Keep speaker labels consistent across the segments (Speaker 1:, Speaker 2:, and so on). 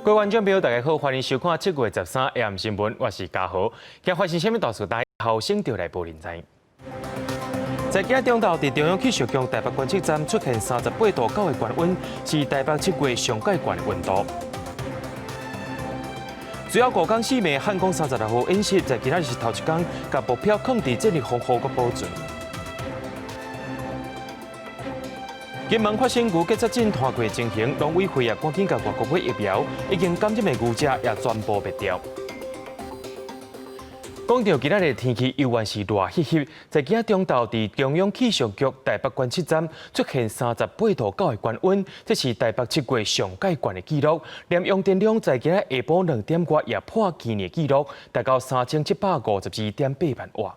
Speaker 1: 各位觀眾朋友，大家好，歡迎收看7月13 AM 新聞，我是嘉豪。今發生啥物大事，大後生就來報您知。在今中晝，佇中央氣象局台北觀測站出現38.9度的高溫，是台北7月上蓋懸的溫度。隨後五工四暝漢光36號演習，在今仔日是頭一工，共目標囥佇戰力防護佮保存。金門發生牛結紮診拖過情形，農委會也趕緊共外國買疫苗，已經感染的牛隻也全部滅掉。講到今仔日天氣猶原是熱翕翕，在今仔中晝，佇中央氣象局台北觀測站出現38.9度的高溫，這是台北7月上蓋懸的紀錄。連用電量在今仔下晡2點外也破今年紀錄，達到3752.8萬瓦。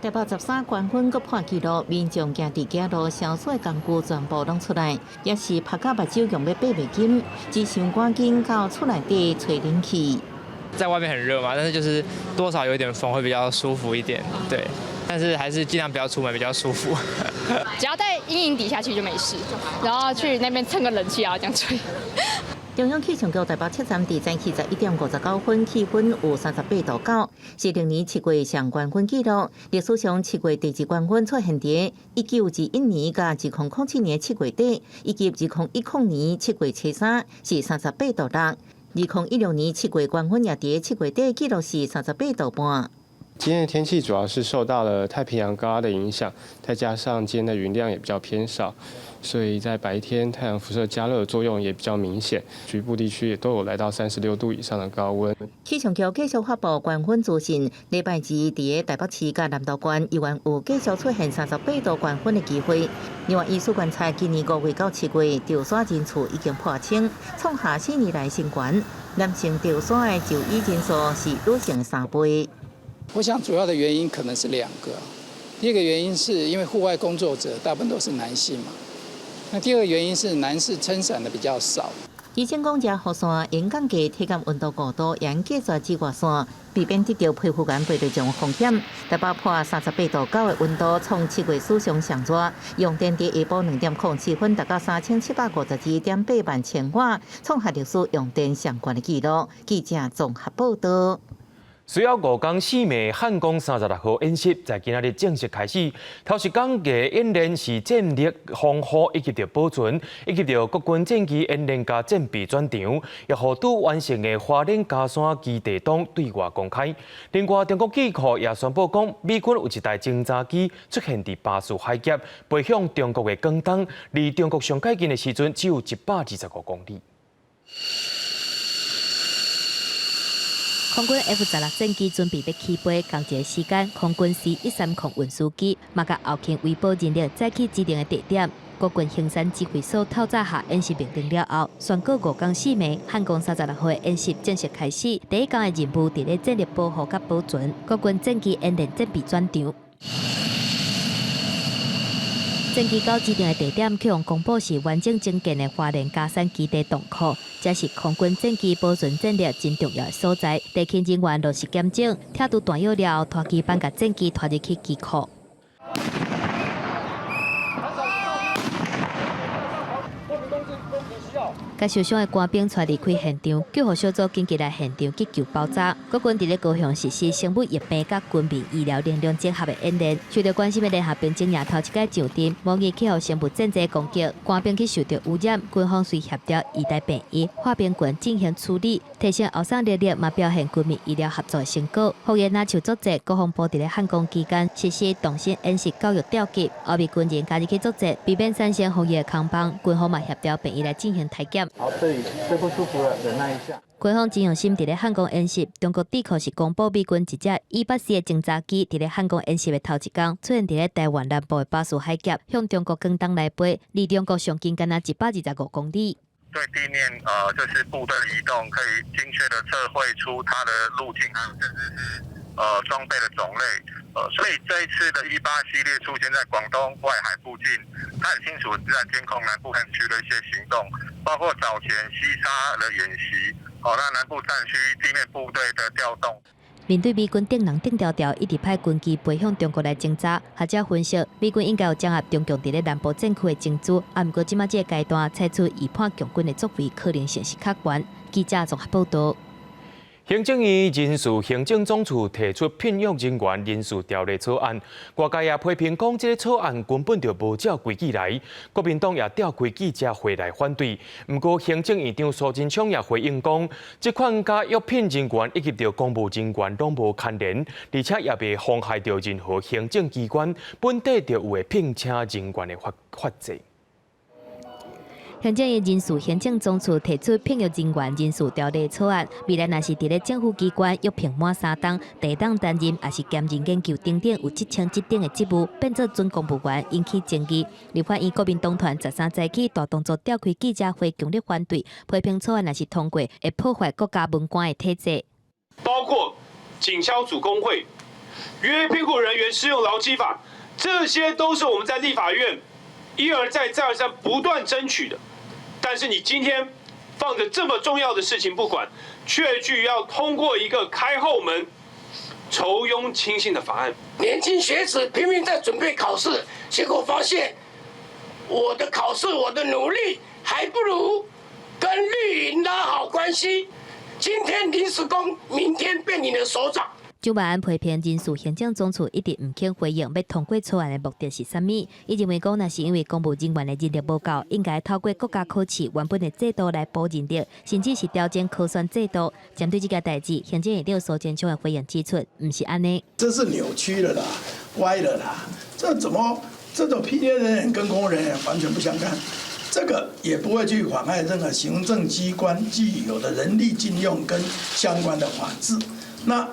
Speaker 2: 台北13高溫閣破紀錄，民眾行佇街路消暑的工具全部攏出來，也是曝甲目睭用欲閉袂金，只想趕緊到厝內底吹冷氣。
Speaker 3: 在外面很熱嘛，但是就是多少有點風會比較舒服一點，對。但是還是盡量不要出門比較舒服。
Speaker 4: 只要在陰影底下去就沒事，然後去那邊蹭個冷氣啊，這樣吹。
Speaker 2: 中央氣象局台北測站佇早起11點59分，氣溫有38.9度，是歷年7月上高溫紀錄。歷史上7月第二高溫出現佇1921年佮2007年7月底，以及2010年7月初三是38.6度。2016年7月高溫也佇7月底紀錄是38.5度。
Speaker 5: 今天的天氣主要是受到了太平洋高壓的影響，再加上今天的雲量也比較偏少，所以在白天太陽輻射加熱的作用也比較明顯，局部地區也都有來到36度以上的高溫。
Speaker 2: 氣象局繼續發布高溫資訊，禮拜二佇台北市佮南投縣猶原有繼續出現38度高溫的機會。另外，醫師觀察今年5月到7月，著沙人次已經破千，創下4年來新高。男性著沙的就醫人數是女性的3倍。
Speaker 6: 我想主要的原因可能是兩個，第一個原因是因為戶外工作者大部分都是男性嘛，那第二個原因是男士撐傘的比較少。
Speaker 2: 醫生講，遮雨傘應降低體感溫度5度，應隔絕紫外線，避免得著皮膚炎、白內障風險。台北破38.9度的溫度，創7月史上上熱，用電佇下晡2點07分達到3752.8萬千瓦，創下歷史用電上懸的紀錄。記者綜合報道。
Speaker 1: 隨後五工四暝漢光36號演習在今仔日正式開始。頭一工的演練是戰力防護以及著保存，以及著國軍戰機演練佮戰備轉場，也予拄完成的花蓮佳山基地黨對外公開。另外，中國智庫也宣布講，美軍有一台偵察機出現佇巴士海峽，飛向中國的廣東，離中國上蓋近的時陣只有125公里。
Speaker 7: 空軍 F-16戰機準備欲起飛，仝一个時間，空軍 C-130運輸機嘛共後勤維保人力載去指定的地點。國軍衡山指揮所透早下演習命令了後，宣告五工四暝漢光36號的演習正式開始。第一工的任務佇咧戰力保護佮保存，國軍戰機演練戰備轉場。戰機到指定的地點，去予公布是完整整建的花蓮佳山基地洞庫，這是空軍戰機保存戰力真重要的所在。地勤人員落實檢整，拆除彈藥了後，拖機板共戰機拖入去機庫。共受傷的官兵帶離開現場，救護小組緊急來現場急救包紮。國軍佇咧高雄實施生物疫病佮軍民醫療能量整合的演練，受到關心的聯合兵種營頭一擺上陣，模擬去予生物戰劑攻擊，官兵去受著污染，軍方隨協調移台病院化兵群進行處理，提升後送能力，嘛表現軍民醫療合作的成果。復員若像作戰，國防部佇咧漢光期間實施動身演習教育調級，後備軍人加入去作戰，避免產生防疫的空幫，軍方嘛協調病院來進行體檢。
Speaker 8: 好，這裡最不舒服了，忍耐一下。
Speaker 7: 軍方真用心佇咧漢光演習，中國智庫是公布美軍一隻E-8C 的偵察機佇咧漢光演習的頭一工，出現佇咧台灣南部的巴士海峽，向中國廣東來飛，離中國上近敢若125公里。
Speaker 9: 對地面，就是部隊移動，可以精確的測繪出它的路徑，還有甚至是裝備的種類，所以這一次的 E-8 系列出現在廣東外海附近，它很清楚是在監控南部戰區的一些行動，包括早前西沙的演習，哦，那南部戰區地面部隊的調動。
Speaker 7: 面對美軍頂人頂條條，一直派軍機飛向中國來偵查，學者分析，美軍應該有掌握中共佇咧南部戰區的情資，啊，毋過這馬這个階段採取預判共軍的作為，可能性是較懸。記者綜合報道。
Speaker 1: 行政院人事行政總處提出聘用人員人事條例草案，外界也批評講這个草案根本就無照規矩來。國民黨也召開記者會來反對。毋過行政院長蘇貞昌也回應講，這款佮約聘人員以及著公務人員攏無牽連，而且也袂妨害著任何行政機關本底就有的聘請人員的法制。
Speaker 7: 行政院人事行政總處提出聘用人員人事條例草案，未來若是佇咧政府機關約聘滿3冬，會當擔任抑是兼任研究等等有職稱職等的職務，變做準公務員，引起爭議。立法院國民黨團13早起大動作召開記者會，強烈反對，批評草案若是通過，會破壞國家文官的體制。
Speaker 10: 包括警消組工會、約聘僱人員適用勞基法，這些都是我們在立法院一而再、再而三不斷爭取的。但是你今天放着這麼重要的事情不管，卻去要通過一個開後門、酬庸親信的法案。
Speaker 11: 年輕學子拼命在準備考試，結果發現我的考試、我的努力還不如跟綠營拉好關係。今天臨時工，明天變你的首長。
Speaker 7: 蔣萬安批評人事行政總處一直毋肯回應欲通過草案的目的是啥物？伊認為講，若是因為公務人員的人力無夠，應該透過國家考試原本的制度來補人力，甚至是調整考選制度。針對這件代誌，行政院長蘇貞昌的回應指出，毋是按呢。
Speaker 12: 這是扭曲了啦，歪了啦！這怎麼這種聘約人員跟公務人員完全不相干？這個也不會去妨礙任何行政機關既有的人力進用跟相關的法制。那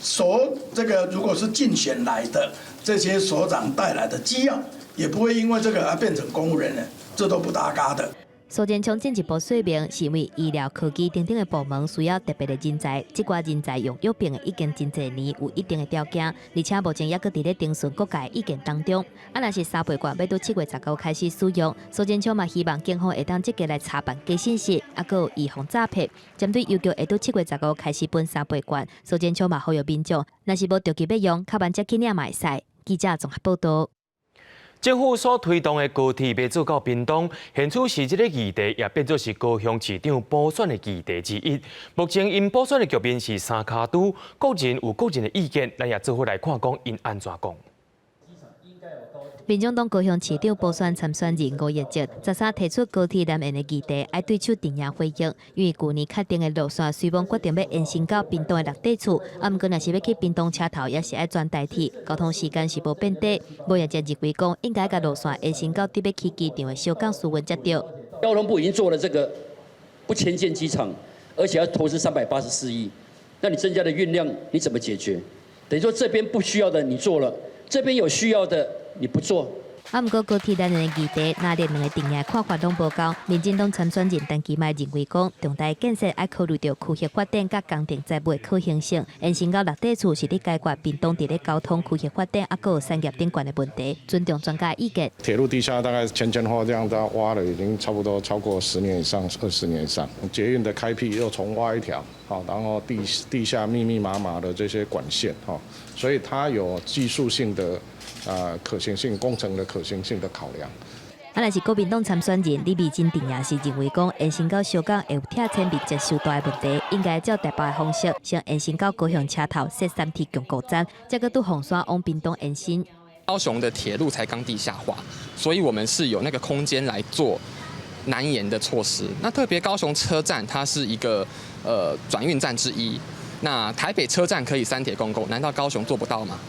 Speaker 12: 所這個如果是競選來的這些所長帶來的機要，也不會因為這個而變成公務人員，這都不搭嘎的。
Speaker 7: 蘇貞昌進一步說明，是因為醫療、科技等等的部門需要特別的人才，這寡人才用約聘的已經真濟年，有一定的條件，而且目前猶閣佇咧徵詢各界意見當中。啊，若是三倍券欲佇7月19開始使用，蘇貞昌嘛希望警方會當積極來查辦假信息，猶閣有預防詐騙。針對郵局會佇7月15開始分三倍券，蘇貞昌嘛呼籲民眾，若是無著急欲用，較慢才去領嘛會使。記者綜合報道。
Speaker 1: 政府所推動的高鐵欲做到屏東，現此時這个議題也變做是高雄市長補選的議題之一。目前𪜶補選的局面是三跤拄，各人有各人的意見，咱也做伙來看講𪜶按怎講。
Speaker 7: 民眾黨高雄市長補選參選人吳益政，13提出高鐵南延的議題，愛對手陣營回應。因為舊年確定的路線雖罔決定欲延伸到屏東的六塊厝，啊，毋過若是欲去屏東車頭，也是愛轉台鐵，交通時間是無變短。吳益政認為講，應該共路線延伸到得欲起機場的小港疏運才對。
Speaker 13: 交通部已經做了這個不遷建機場，而且要投資384億，那你增加的運量你怎麼解決？等於說這邊不需要的你做了，這邊有需要的你不做。
Speaker 7: 啊，毋過高鐵南延的議題，若連兩个陣營看法攏無仝。民進黨參選人陳其邁認為講，重大建設愛考慮著區域發展佮工程財務的可行性，延伸到六塊厝是咧解決屏東佇咧交通區域發展猶閣有產業頂懸的問題，尊重專家意見。
Speaker 14: 鐵路地下大概前前後後這樣子挖了，已經差不多超過10年以上、20年以上。捷運的開闢又重挖一條，好，然後地下密密麻麻的這些管線，哈，所以它有技術性的可行性、工程的可行性的考量。
Speaker 7: 啊，若是國民黨參選人李美珍陣營是認為講，延伸到小港會有拆遷面積傷大的問題，應該照台北的方式，先延伸到高雄車頭設三鐵共構站，再閣拄鳳山往屏東延伸。
Speaker 15: 高雄的鐵路才剛地下化，所以我們是有那個空間來做南延的措施。那特別高雄車站，它是一個轉運站之一。那台北車站可以三鐵共構，難道高雄做不到嗎？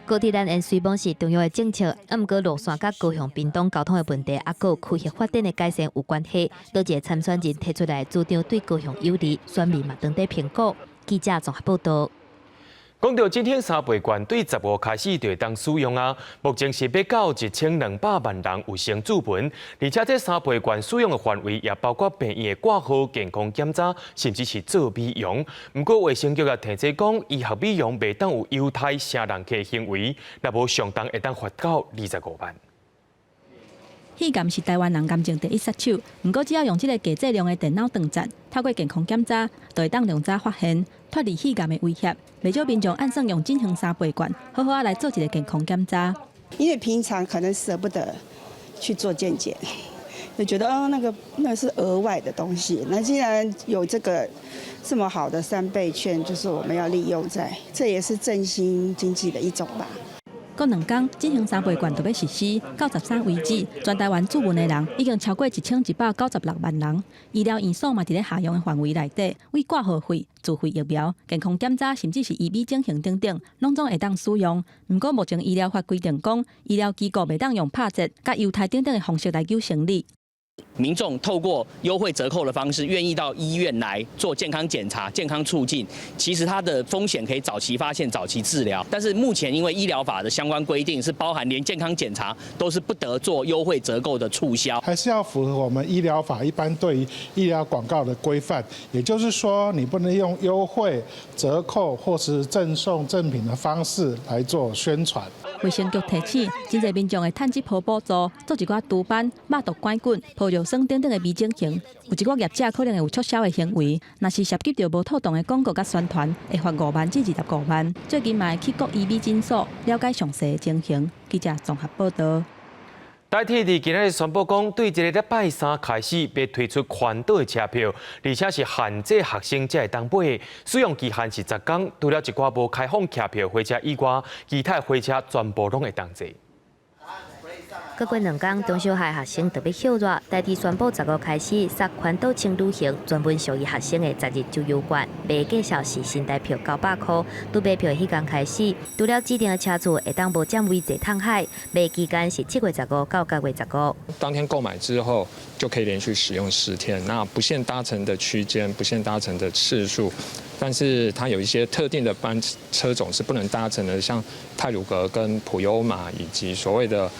Speaker 7: 高鐵南延雖罔是重要的政策，啊，毋過路線佮高雄、屏東交通的問題，猶閣有區域發展的改善有關係。佗一個參選人提出來主張對高雄有利，選民嘛當佇評估。記者綜合報道。
Speaker 1: 講到振興三倍券對15開始就會當使用啊，目前是欲到1200萬人有先注文，而且這三倍券使用的範圍也包括病院的掛號、健康檢查，甚至是做美容。毋過衛生局也提醒講，醫學美容袂當有優待聲人客行為，若無上重會當罰到25萬。
Speaker 16: 肺癌是台灣人癌症第一殺手，毋過只要用這个低劑量的電腦斷層，透過健康檢查，就會當量早發現，脫離肺癌的威脅。袂少民眾按算用振興三倍券，好好仔來做一个健康檢查。
Speaker 17: 因為平常可能捨不得去做健檢，就覺得哦，那個那是額外的東西。那既然有這個這麼好的三倍券，就是我們要利用在，這也是振興經濟的一種吧。
Speaker 16: 過兩工，振興三倍券就欲實施，到13為止，全台灣注文的人已經超過1196萬人。醫療院所嘛佇咧合用的範圍內底，為掛號費、自費疫苗、健康檢查，甚至是醫美整形等等，攏總會當使用。毋過目前醫療法規定講，醫療機構袂當用拍折、佮優待等等的方式來求生理。
Speaker 18: 民眾透過優惠折扣的方式，願意到醫院來做健康檢查、健康促進，其實它的風險可以早期發現、早期治療。但是目前因為醫療法的相關規定是包含連健康檢查都是不得做優惠折扣的促銷，
Speaker 19: 還是要符合我們醫療法一般對於醫療廣告的規範，也就是說，你不能用優惠、折扣或是贈送贈品的方式來做宣傳。
Speaker 16: 衛生局提醒，真濟民眾會趁這波補助做一寡禿斑、肉毒桿菌、玻尿酸等等的微整形，有一寡業者可能會有促銷的行為，若是涉及著無妥當的廣告佮宣傳，會罰5萬至25萬。最近嘛會去各醫美診所了解詳細的情形。記者綜合報道。
Speaker 1: 台鐵佇今仔日宣布講，對這个禮拜三開始，欲推出環島的車票，而且是限制學生才會當買，使用期限是10工。除了一寡無開放車票火車以外，其他火車全部攏會當坐。
Speaker 7: 閣過兩工，中小學學生就欲歇熱，台鐵宣布15開始，殺環島輕旅行，專門屬於學生的十日周遊券，賣價數是新台票900箍。拄買票彼工開始，除了指定的車次會當無佔位坐通海，賣期間是7月15到9月15。
Speaker 20: 當天購買之後，就可以連續使用10天，那不限搭乘的區間，不限搭乘的次數。但是它有一些特定的班車種是不能搭乘的，像太魯閣跟普悠瑪以及所謂的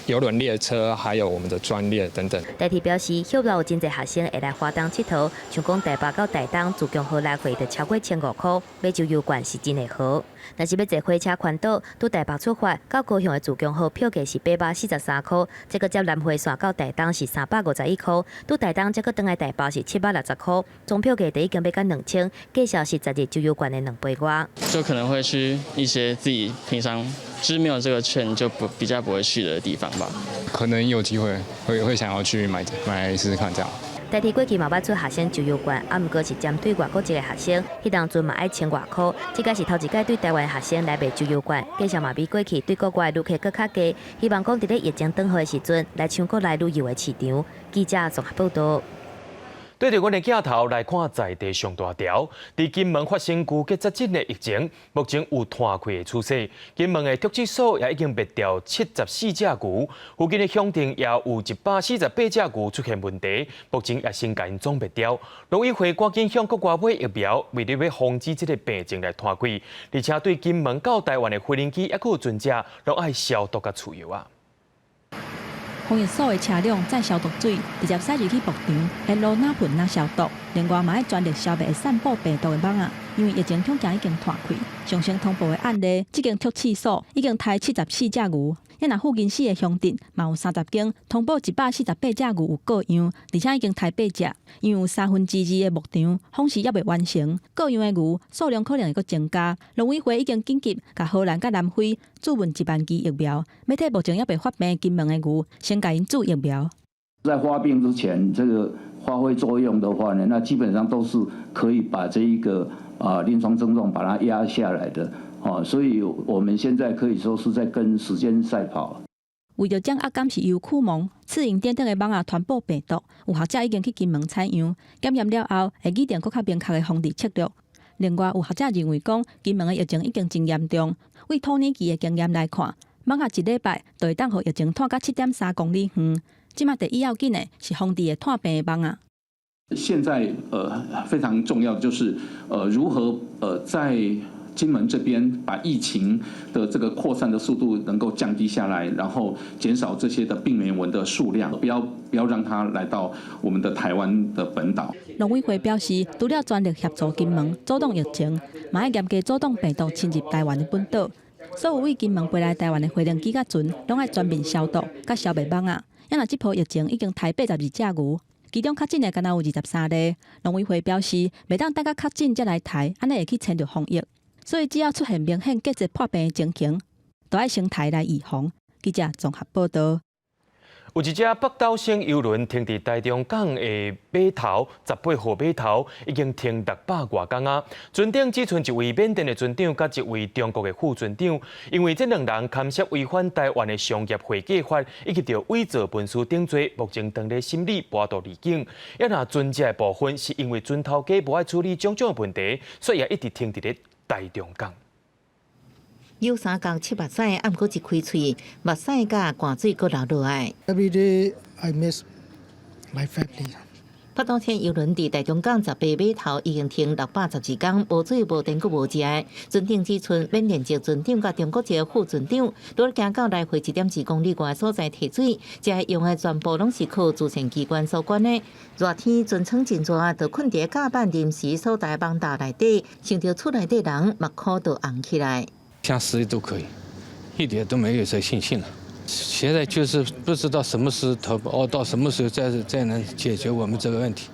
Speaker 20: 郵輪列車，還有我們的專列等等。
Speaker 7: 台鐵表示，歇熱有真濟學生會來花東𨑨迌，像講台北到台東自強號來回就超過1500箍，買周遊券是真會好。若是欲坐火車環島，對台北出發到高雄的自強號票價是843箍，這個接南迴線到台東是351箍，對台東再閣轉來台北是760箍，總票價就已經欲到2000，價數是十日周遊券的兩倍外。
Speaker 21: 就可能會去一些自己平常就是沒有這個券就不比較不會去的地方吧。
Speaker 22: 可能有機會會想要去買買來試試看，這樣。
Speaker 7: 台鐵過去嘛捌出學生周遊券，啊，毋過是針對外國籍的學生，彼當陣嘛愛千外箍。這擺是頭一擺對台灣學生來賣周遊券，價數嘛比過去對國外旅客閣較低。希望講佇咧疫情轉好的時陣，來搶國內旅遊的市場。記者綜合報道。
Speaker 1: 對著阮的鏡頭來看，在地上大條，佇金門發生牛結節疹的疫情，目前有湠開的趨勢。金門的畜試所也已經滅掉74隻牛，附近的鄉鎮也有148隻牛出現問題，目前也先共𪜶總滅掉。農委會趕緊向國外買疫苗，為著欲防止這个病症來湠開，而且對金門到台灣的飛行機抑閣有船隻，攏愛消毒佮除油啊。
Speaker 16: 防疫所的車輛載消毒水，直接駛入去牧場，沿路若噴若消毒。另外嘛愛全力消滅會散布病毒的蠓仔，因為疫情恐驚已經湠開。上新通報的案例，這間畜試所已經刣74隻牛，啊若附近四个鄉鎮嘛有30間通報148隻牛有過樣，而且已經刣八隻。因為有二三的牧場訪視猶未完成，過樣的牛數量可能會閣增加。農委會已經緊急共荷蘭佮南非注運1萬劑疫苗，欲替目前猶未發病金門的牛先共𪜶注疫苗。
Speaker 23: 在發病之前，這個發揮作用的話呢，那基本上都是可以把這一個臨床症狀把它壓下來的，哦，所以我們現在可以說是在跟時間賽跑。
Speaker 16: 為著掌握敢是由驅蠓、刺蠅等等的蠓仔傳播病毒，有學者已經去金門採樣檢驗了後，會擬定閣較明確的防治策略。另外，有學者認為講，金門的疫情已經真嚴重，為土耳其的經驗來看，蠓仔一禮拜就會當予疫情湠到7.3公里遠。這馬第一要緊的是防治會湠病的蠓仔。
Speaker 24: 現在非常重要的就是如何在金門這邊把疫情的這個擴散的速度能夠降低下來，然後減少這些的病媒蚊的數量，不要讓它來到我們的台灣的本島。
Speaker 16: 農委會表示，除了全力協助金門阻擋疫情，嘛愛嚴格阻擋病毒侵入台灣的本島。所有對金門飛來台灣的飛行機佮船，攏愛全面消毒，佮消滅蠓仔。啊若這波疫情已經刣82隻牛，其中確診的敢若有23例。農委會表示，袂當等到確診才來刣，按呢會去牽著防疫。所以只要出現明顯結節破病的情形，都愛先刣來預防。記者綜合報導。
Speaker 1: 有一隻北斗星郵輪停佇台中港的碼頭，18號碼頭已經停600外工啊。船頂只賰一位緬甸的船長，佮一位中國的副船長，因為這兩人牽涉違反台灣的商業會計法，以及著偽造文書等罪，目前正咧審理，跋度離境。啊若船隻的部分是因為船頭家無愛處理種種的問題，所以也一直停佇咧台中港。
Speaker 2: 有三角七目屎，毋過一開喙，目屎佮汗水閣流落來。
Speaker 3: Every day I miss my family.
Speaker 2: 北斗星郵輪佇台中港18碼頭已經停612工，無水無電閣無食。船頂只賰緬甸籍船長佮中國籍副船長，拄行到來回1.2公里外所在提水，這用的全部攏是靠慈善機關所捐的。熱天船艙真熱，就睏佇甲板臨時所在網罩內底，想著厝內底人目眶都紅起來。
Speaker 4: 想死都可以，一點都沒有這信心了。現在就是不知道什麼時候熬到什麼時候再能解決我們這個問題。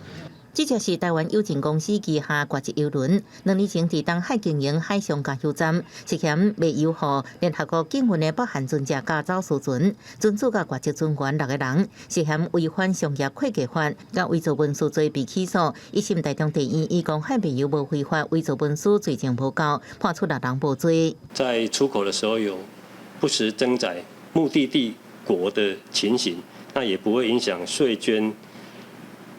Speaker 2: 這隻是台灣有情公司旗下國際郵輪，2年前佇東海經營海上加油站，涉嫌賣油予聯合國禁運的北韓船隻佮走私船，船主佮外籍船員六個人涉嫌違反商業會計法，佮偽造文書罪被起訴。一審台中地院以公海賣油無非法，偽造文書罪證無夠，判處六人無罪。
Speaker 5: 在出口的時候有不實登載目的地國的情形，那也不會影響稅捐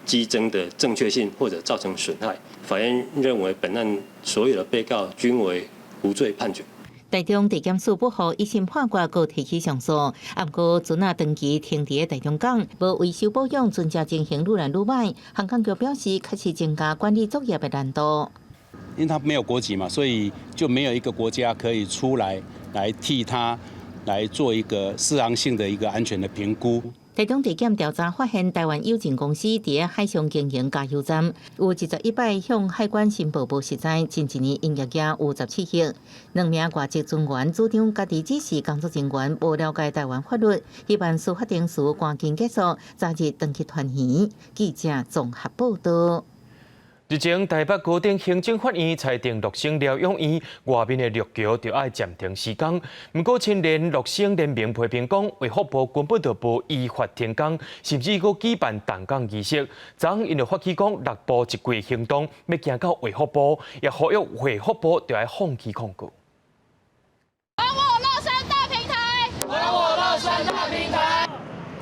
Speaker 5: 稽徵的正確性或者造成損害，法院認為本案所有的被告均為無罪判決。
Speaker 2: 台中地檢署不服一審判決，閣提起上訴。毋過船仔長期停佇台中港，無維修保養，船隻情形愈來愈歹。航港局表示，確實增加管理作業的難度。
Speaker 6: 因為他沒有國籍嘛，所以就沒有一個國家可以出來來替他來做一個適當性的一個安全的評估。
Speaker 2: 台中地檢調查發現，台灣有情公司佇海上經營加油站，有21擺向海關申報無實在，近一年營業額有17億。兩名外籍船員主張家己只是工作人員，無了解台灣法律，希望司法程序趕緊結束，早日轉去團圓。記者綜合報導。
Speaker 1: 日前，台北高等行政法院裁定樂生療養院外面的陸橋著愛暫停施工。毋過，青年樂生聯盟批評講，衛福部根本就無依法停工，甚至閣舉辦動工儀式。昨𪜶就發起講六步一跪行動，欲行到衛福部，也呼籲衛福部著愛放棄抗告。
Speaker 25: 還我樂生大平台！還我樂生大平台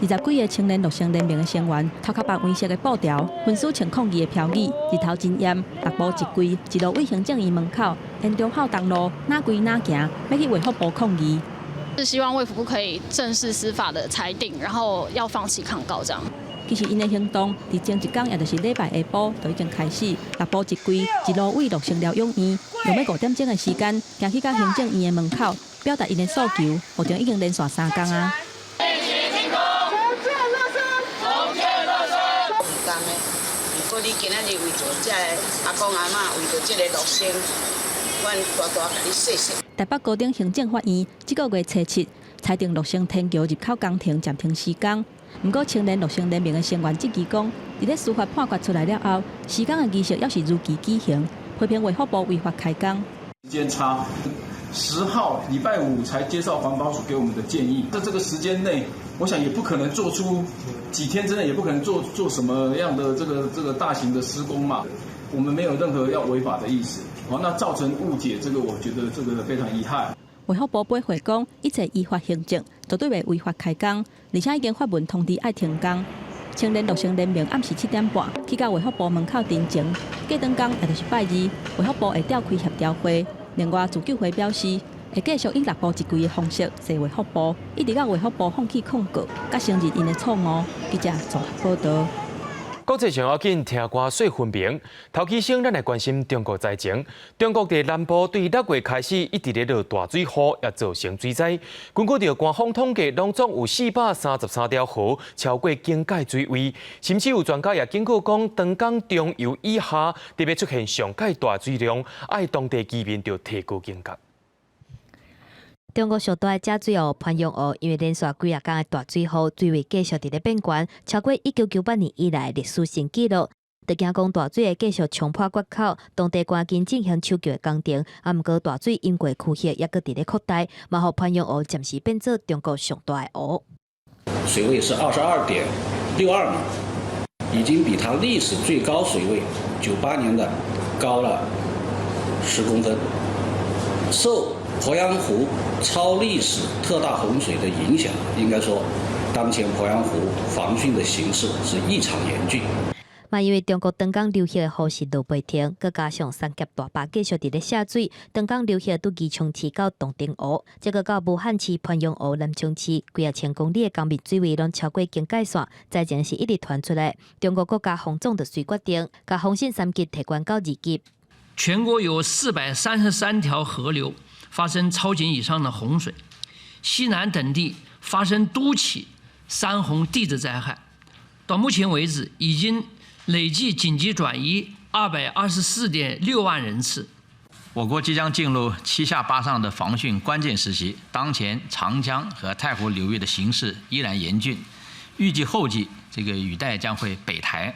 Speaker 25: ！20
Speaker 16: 幾个青年樂生聯盟的成員，頭殼綁黃色的布條，分數穿抗議的標語，日頭真炎，六步一跪，一路對行政院門口，沿忠孝東路，哪跪哪行，欲去衛福部抗議。
Speaker 25: 是希望衛福部可以正視司法的裁定，然後要放棄抗告，這樣。
Speaker 16: 其實𪜶的行動，佇前一工，也就是禮拜下晡，就已經開始，六步一跪，一路對樂生療養院，用欲5點鐘的時間，行去到行政院的門口，表達𪜶的訴求。目前已經連續3工啊。
Speaker 26: 毋甘的，毋過你今仔日為著這个阿公阿嬤，為著這个樂生，阮大大共你謝謝。
Speaker 16: 台北高等行政法院這个月初七裁定樂生天橋入口工程暫停施工。毋過青年樂生聯盟的成員質疑講，佇咧司法判決出來了後，施工的儀式猶是如期舉行，批評衛福部違法開工。
Speaker 27: 時間差，10號禮拜五才接到環保署給我們的建議，在這個時間內，我想也不可能做出幾天之內也不可能做什麼樣的這個大型的施工嘛。我們沒有任何要違法的意思，哦，那造成誤解，這個我覺得這個非常遺憾。
Speaker 16: 衛福部回講，一切依法行政，絕對袂違法開工，而且已經發文通知愛停工。青年樂生聯盟暗時7點半去到衛福部門口陳情，過轉工也就是拜二，衛福部會召開協調會。另外，自救會表示，會繼續以六步一跪的方式踅衛福部，一直到衛福部放棄抗告，佮承認𪜶的錯誤。記者綜合報導。
Speaker 1: 國際上要緊聽歌說分明。頭起先，咱來關心中國災情。中國佇南部對6月開始一直咧落大水雨，也造成水災。根據著官方統計，攏總有433條河超過警戒水位，甚至有專家也警告講，長江中游以下特別出現上蓋大水量，愛當地居民著提高警覺。
Speaker 7: 中國上大的鉗水湖鄱陽湖，因為連續幾仔工的大水雨，水位繼續佇咧變懸，超過1998年以來歷史性紀錄。就驚講大水會繼續衝破決口，當地趕緊進行搶救的工程。啊，毋過大水淹過區域，猶閣佇咧擴大，嘛予鄱陽湖暫時變做中國上大的湖。
Speaker 8: 水位是22.62米，已經比它歷史最高水位98年的高了10公分。受鄱陽湖超歷史特大洪水的影響，應該說，當前鄱陽湖防汛的形勢是異常嚴峻。
Speaker 7: 嘛，因為中國長江流域的雨是落袂停，閣加上三峽大壩繼續佇咧瀉水，長江流域對宜昌市到洞庭湖，這個到武漢市、鄱陽湖、南昌市，幾仔千公里的江面水位攏超過警戒線，災情是一直傳出來。中國國家防總就隨決定，共防汛三級提懸到2級。
Speaker 9: 全國有433條河流發生超警以上的洪水，西南等地發生多起山洪地質災害。到目前為止，已經累計緊急轉移224.6萬人次。
Speaker 10: 我國即將進入七下八上的防汛關鍵時期，當前長江和太湖流域的形勢依然嚴峻，預計後繼這個雨帶將會北抬，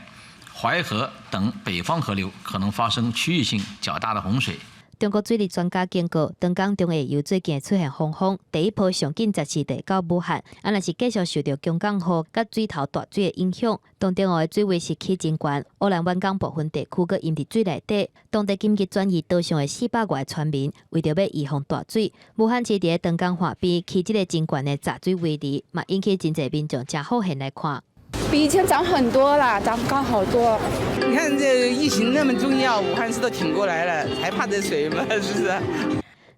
Speaker 10: 淮河等北方河流可能發生區域性較大的洪水。
Speaker 7: 中國水利專家警告，長江中下游最近會出現洪峰，第一波上緊14日到武漢，啊，若是繼續受著強降雨佮水頭大水的影響，洞庭湖的水位是起真懸，烏蘭灣港部分地區閣淹佇水內底，當地緊急轉移島上的400外村民，為著欲預防大水，武漢市佇咧長江岸邊起這个真懸的閘水圍籬，嘛引起真濟民眾誠好閒來看。
Speaker 11: 比以前漲很多啦，漲高好多。
Speaker 12: 你看這疫情那麼重要，武漢市都挺過來了，還怕這水嗎？是不是？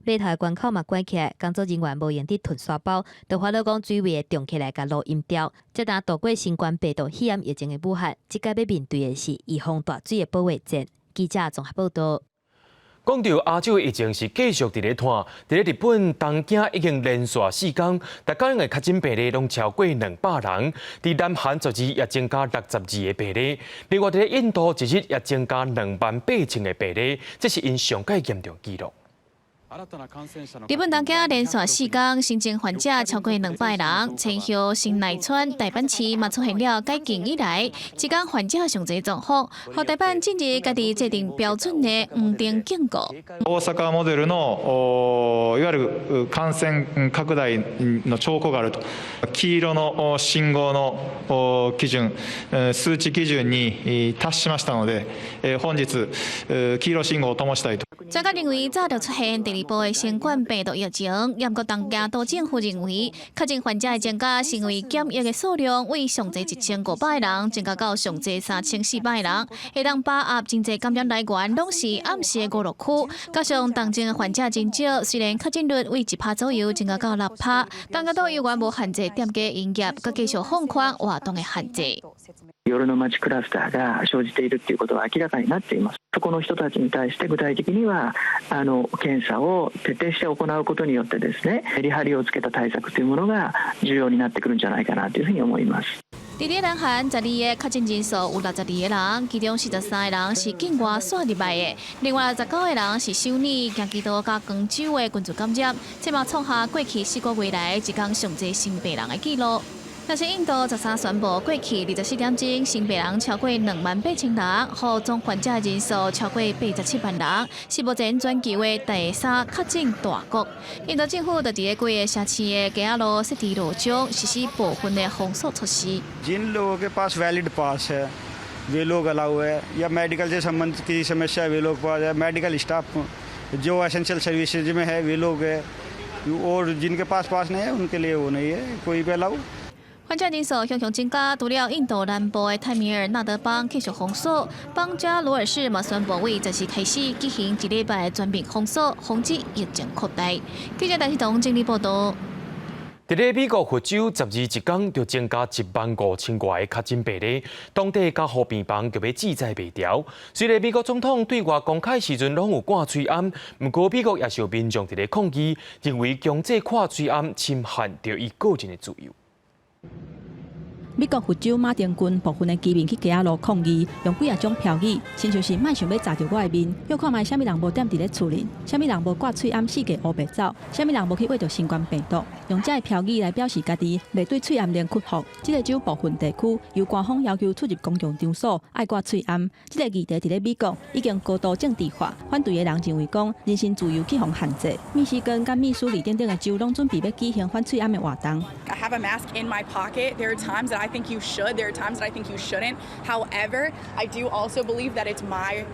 Speaker 7: 碼頭的關口嘛關起來，工作人員無閒佇囤沙包，就煩惱講水位會漲起來，共路淹掉。這當渡過新冠病毒肺炎疫情的武漢，這擺欲面對的是預防大水的保衛戰。記者綜合報道。
Speaker 1: 講著亞洲疫情是繼續佇咧拖，佇咧日本東京已經連續4工，逐工的確診病例攏超過200人。佇南韓昨日也增加62個病例，另外佇咧印度一日也增加2萬8千個病例，這是𪜶上蓋嚴重紀錄。
Speaker 13: 日本東京連續4工新增患者超過200人，千葉、神奈川、大阪市嘛出現了解禁以來，一工患者上濟狀況，予大阪今日家己制定標準的黃燈警告。
Speaker 14: 大阪モデルのいわゆる感染拡大の兆候があると、黄色の信号の基準、数値基準に達しましたので、本日黃色信号を燈したいと。
Speaker 13: 專家認為，早就出現第二波的新冠病毒疫情，毋過東京都政府認為，確診患者的增加是因為檢疫的數量為上濟1500人增加到上濟3400人，會當把握真濟感染來源攏是暗時的娛樂區，加上重症的患者真少，雖然確診率為1趴左右增加到6趴，東京都猶原無限制店家營業，閣繼續放寬活動的限制。
Speaker 28: 夜の街クラスターが生じているということは明らかになっています。そこの人たちに対して具体的には検査を徹底して行うことによってですね、メリハリをつけた対策というものが重要になってくるんじゃないかなというふうに思います。
Speaker 13: 佇咧南韓12个確診人數有62個人，其中43個人是境外紲入來的，另外19個人是首爾、京畿道佮光州的群聚感染，這嘛創下過去4個月來一工上濟新病人的紀錄。若是印度13宣布過去24點鐘新病人超過2萬8千人，予總患者人數超過87萬人，是目前全球的第三確診大國。印度政府就佇咧幾个城市的街仔路設置路障，實施部分的封鎖措施。
Speaker 29: जिन लोगों के पास वैलिड पास है वे लोग अलाउ है या मेडिकल से संबंधित किसी समस्या वे लोग पास है, मेडिकल स्टाफ जो एसेंशियल सर्विसेज में है वे लोग है और जिनके पास पास नहीं है उनके लिए वो नहीं है कोई भी अलाउ।
Speaker 13: 患者人數向向增加，除了印度南部的泰米爾納德邦繼續封鎖，邦加羅爾市嘛宣布為14開始舉行一禮拜的全面封鎖，防止疫情擴大。記者陳世東整理報道。
Speaker 1: 佇咧美國佛州12一工就增加1萬5千外个確診病例，當地加護病房就欲志在袂牢。雖然美國總統對外公開時陣攏有掛喙罨，毋過美國也是有民眾佇咧抗議，認為強制掛喙罨侵犯著伊個人的自由。
Speaker 16: 美國佛州馬丁郡部分的居民去街仔路抗議，用幾仔種標語，親像是莫想欲閘著我的面，予看覓啥物人無踮佇咧厝裡，啥物人無掛喙罨四界烏白走，啥物人無去穢著新冠病毒，用這个標語來表示家己袂對喙罨令屈服。這个州部分地區由官方要求出入公共場所愛掛喙罨，這个議題佇咧美國已經高度政治化，反對的人認為講人身自由去予限制。密西根佮密蘇里等等的州攏準備欲舉行反喙罨的活動。
Speaker 15: I have a mask in my pocket. There are times that I think you should. There are times that I think you shouldn't. However, I do also believe that it's my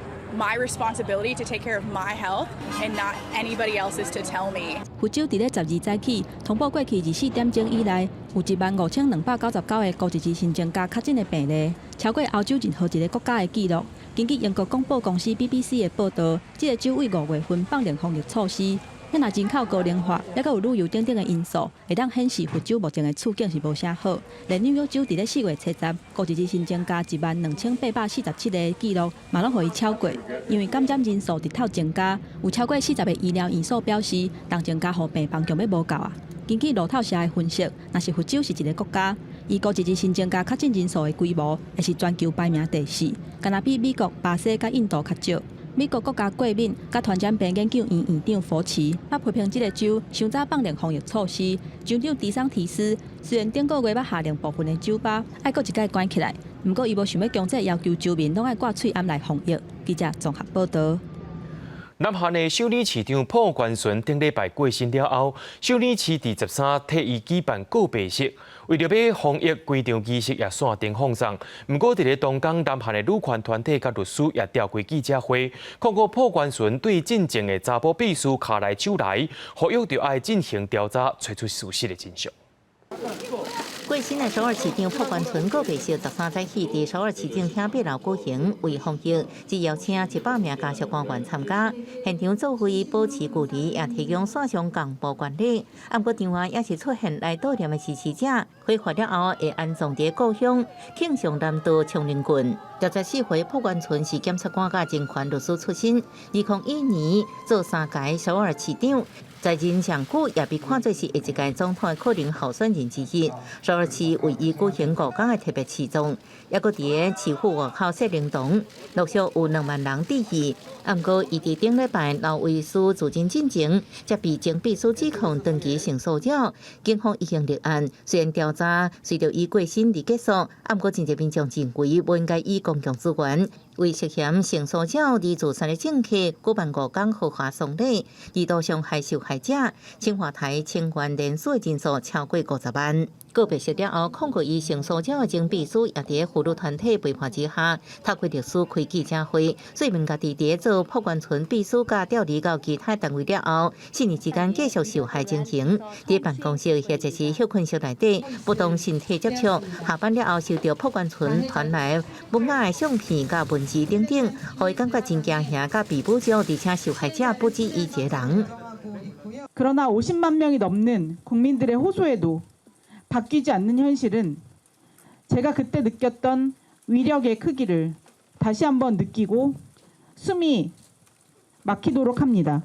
Speaker 15: responsibility to take care of my health and not anybody else's to tell me.
Speaker 16: 佛州佇咧12早起通報過去24點鐘以內，有15,299個孤一日新增加確診的病例，超過歐洲任何一个國家的紀錄。根據英國廣播公司 BBC 的報導，這个州為5月份放寬防疫措施。遐若人口高齡化，抑閣有旅遊等等的因素，會當顯示佛州目前的處境是無啥好。連紐約州佇咧4月70，孤一日新增加12,847個紀錄，嘛攏予伊超過。因為感染人數直透增加，有超過40个醫療院所表示，當前加護病房強欲無夠啊。根據路透社的分析，若是佛州是一个國家，伊孤一日新增加確診人數的規模，會是全球排名第四，敢若比美國、巴西佮印度較少。美國國家過敏佮傳染病研究院院長佛奇，捌批評這个州傷早放寬防疫措施。州長迪桑提斯雖然頂個月捌下令部分的酒吧愛閣一擺關起來，毋過伊無想欲強制要求州民攏愛掛喙罨來防疫。記者綜合報導。
Speaker 1: 南韓的首爾市長朴觀純頂禮拜過身了後，首爾市佇13替伊舉辦告別式，為著欲防疫，規場儀式也線頂放送。毋過佇咧當工，南韓的女權團體佮律師也召開記者會，控告朴觀純對進前的查埔秘書跤來手來，呼籲著愛進行調查，揣出事實的真相。
Speaker 2: 過身的首爾市長朴觀純告別式13早起，佇首爾市政廳八樓舉行，為防疫，只邀請100名家屬官員參加。現場做伙保持距離，也提供線上共步觀禮。毋過場外也是出現來悼念的支持者，火化了後會安葬佇故鄉慶尚南道昌寧郡。64歲朴觀純是檢察官佮人權律師出身，2001年做三屆首爾市長。在任上久，也被看作是下一屆總統的可能候選人之一。首爾市為伊舉行5工的特別市葬，抑閣佇个市府外口設靈堂，陸續有2萬人致意。毋過，伊佇頂禮拜劉維書自盡進前，才被前秘書指控長期性騷擾，警方已經立案。雖然調查隨著伊過身而結束，毋過真濟民眾認為無應該以公共資源為涉嫌性騷擾而自殺的政客舉辦5工豪華喪禮，二度傷害受害者。青瓦台請願連署的人數超過50萬。告別式了後，控告伊性騷擾的前秘書也佇婦女團體陪伴之下，透過律師開記者會，說明家己佇做朴觀純秘書佮調離到其他單位了後，4年之間繼續受害情形。佇辦公室或者是歇睏室內底，不當身體接觸，下班了後收到朴觀純傳來不雅的相片佮文字等等，予伊感覺真驚嚇佮被侮辱，而且受害者不止伊一个人。
Speaker 17: 그러나 50만 명이 넘는 국민들의 호소에도 바뀌지 않는 현실은 제가 그때 느꼈던 위력의 크기를 다시 한번 느끼고 숨이 막히도록 합니다.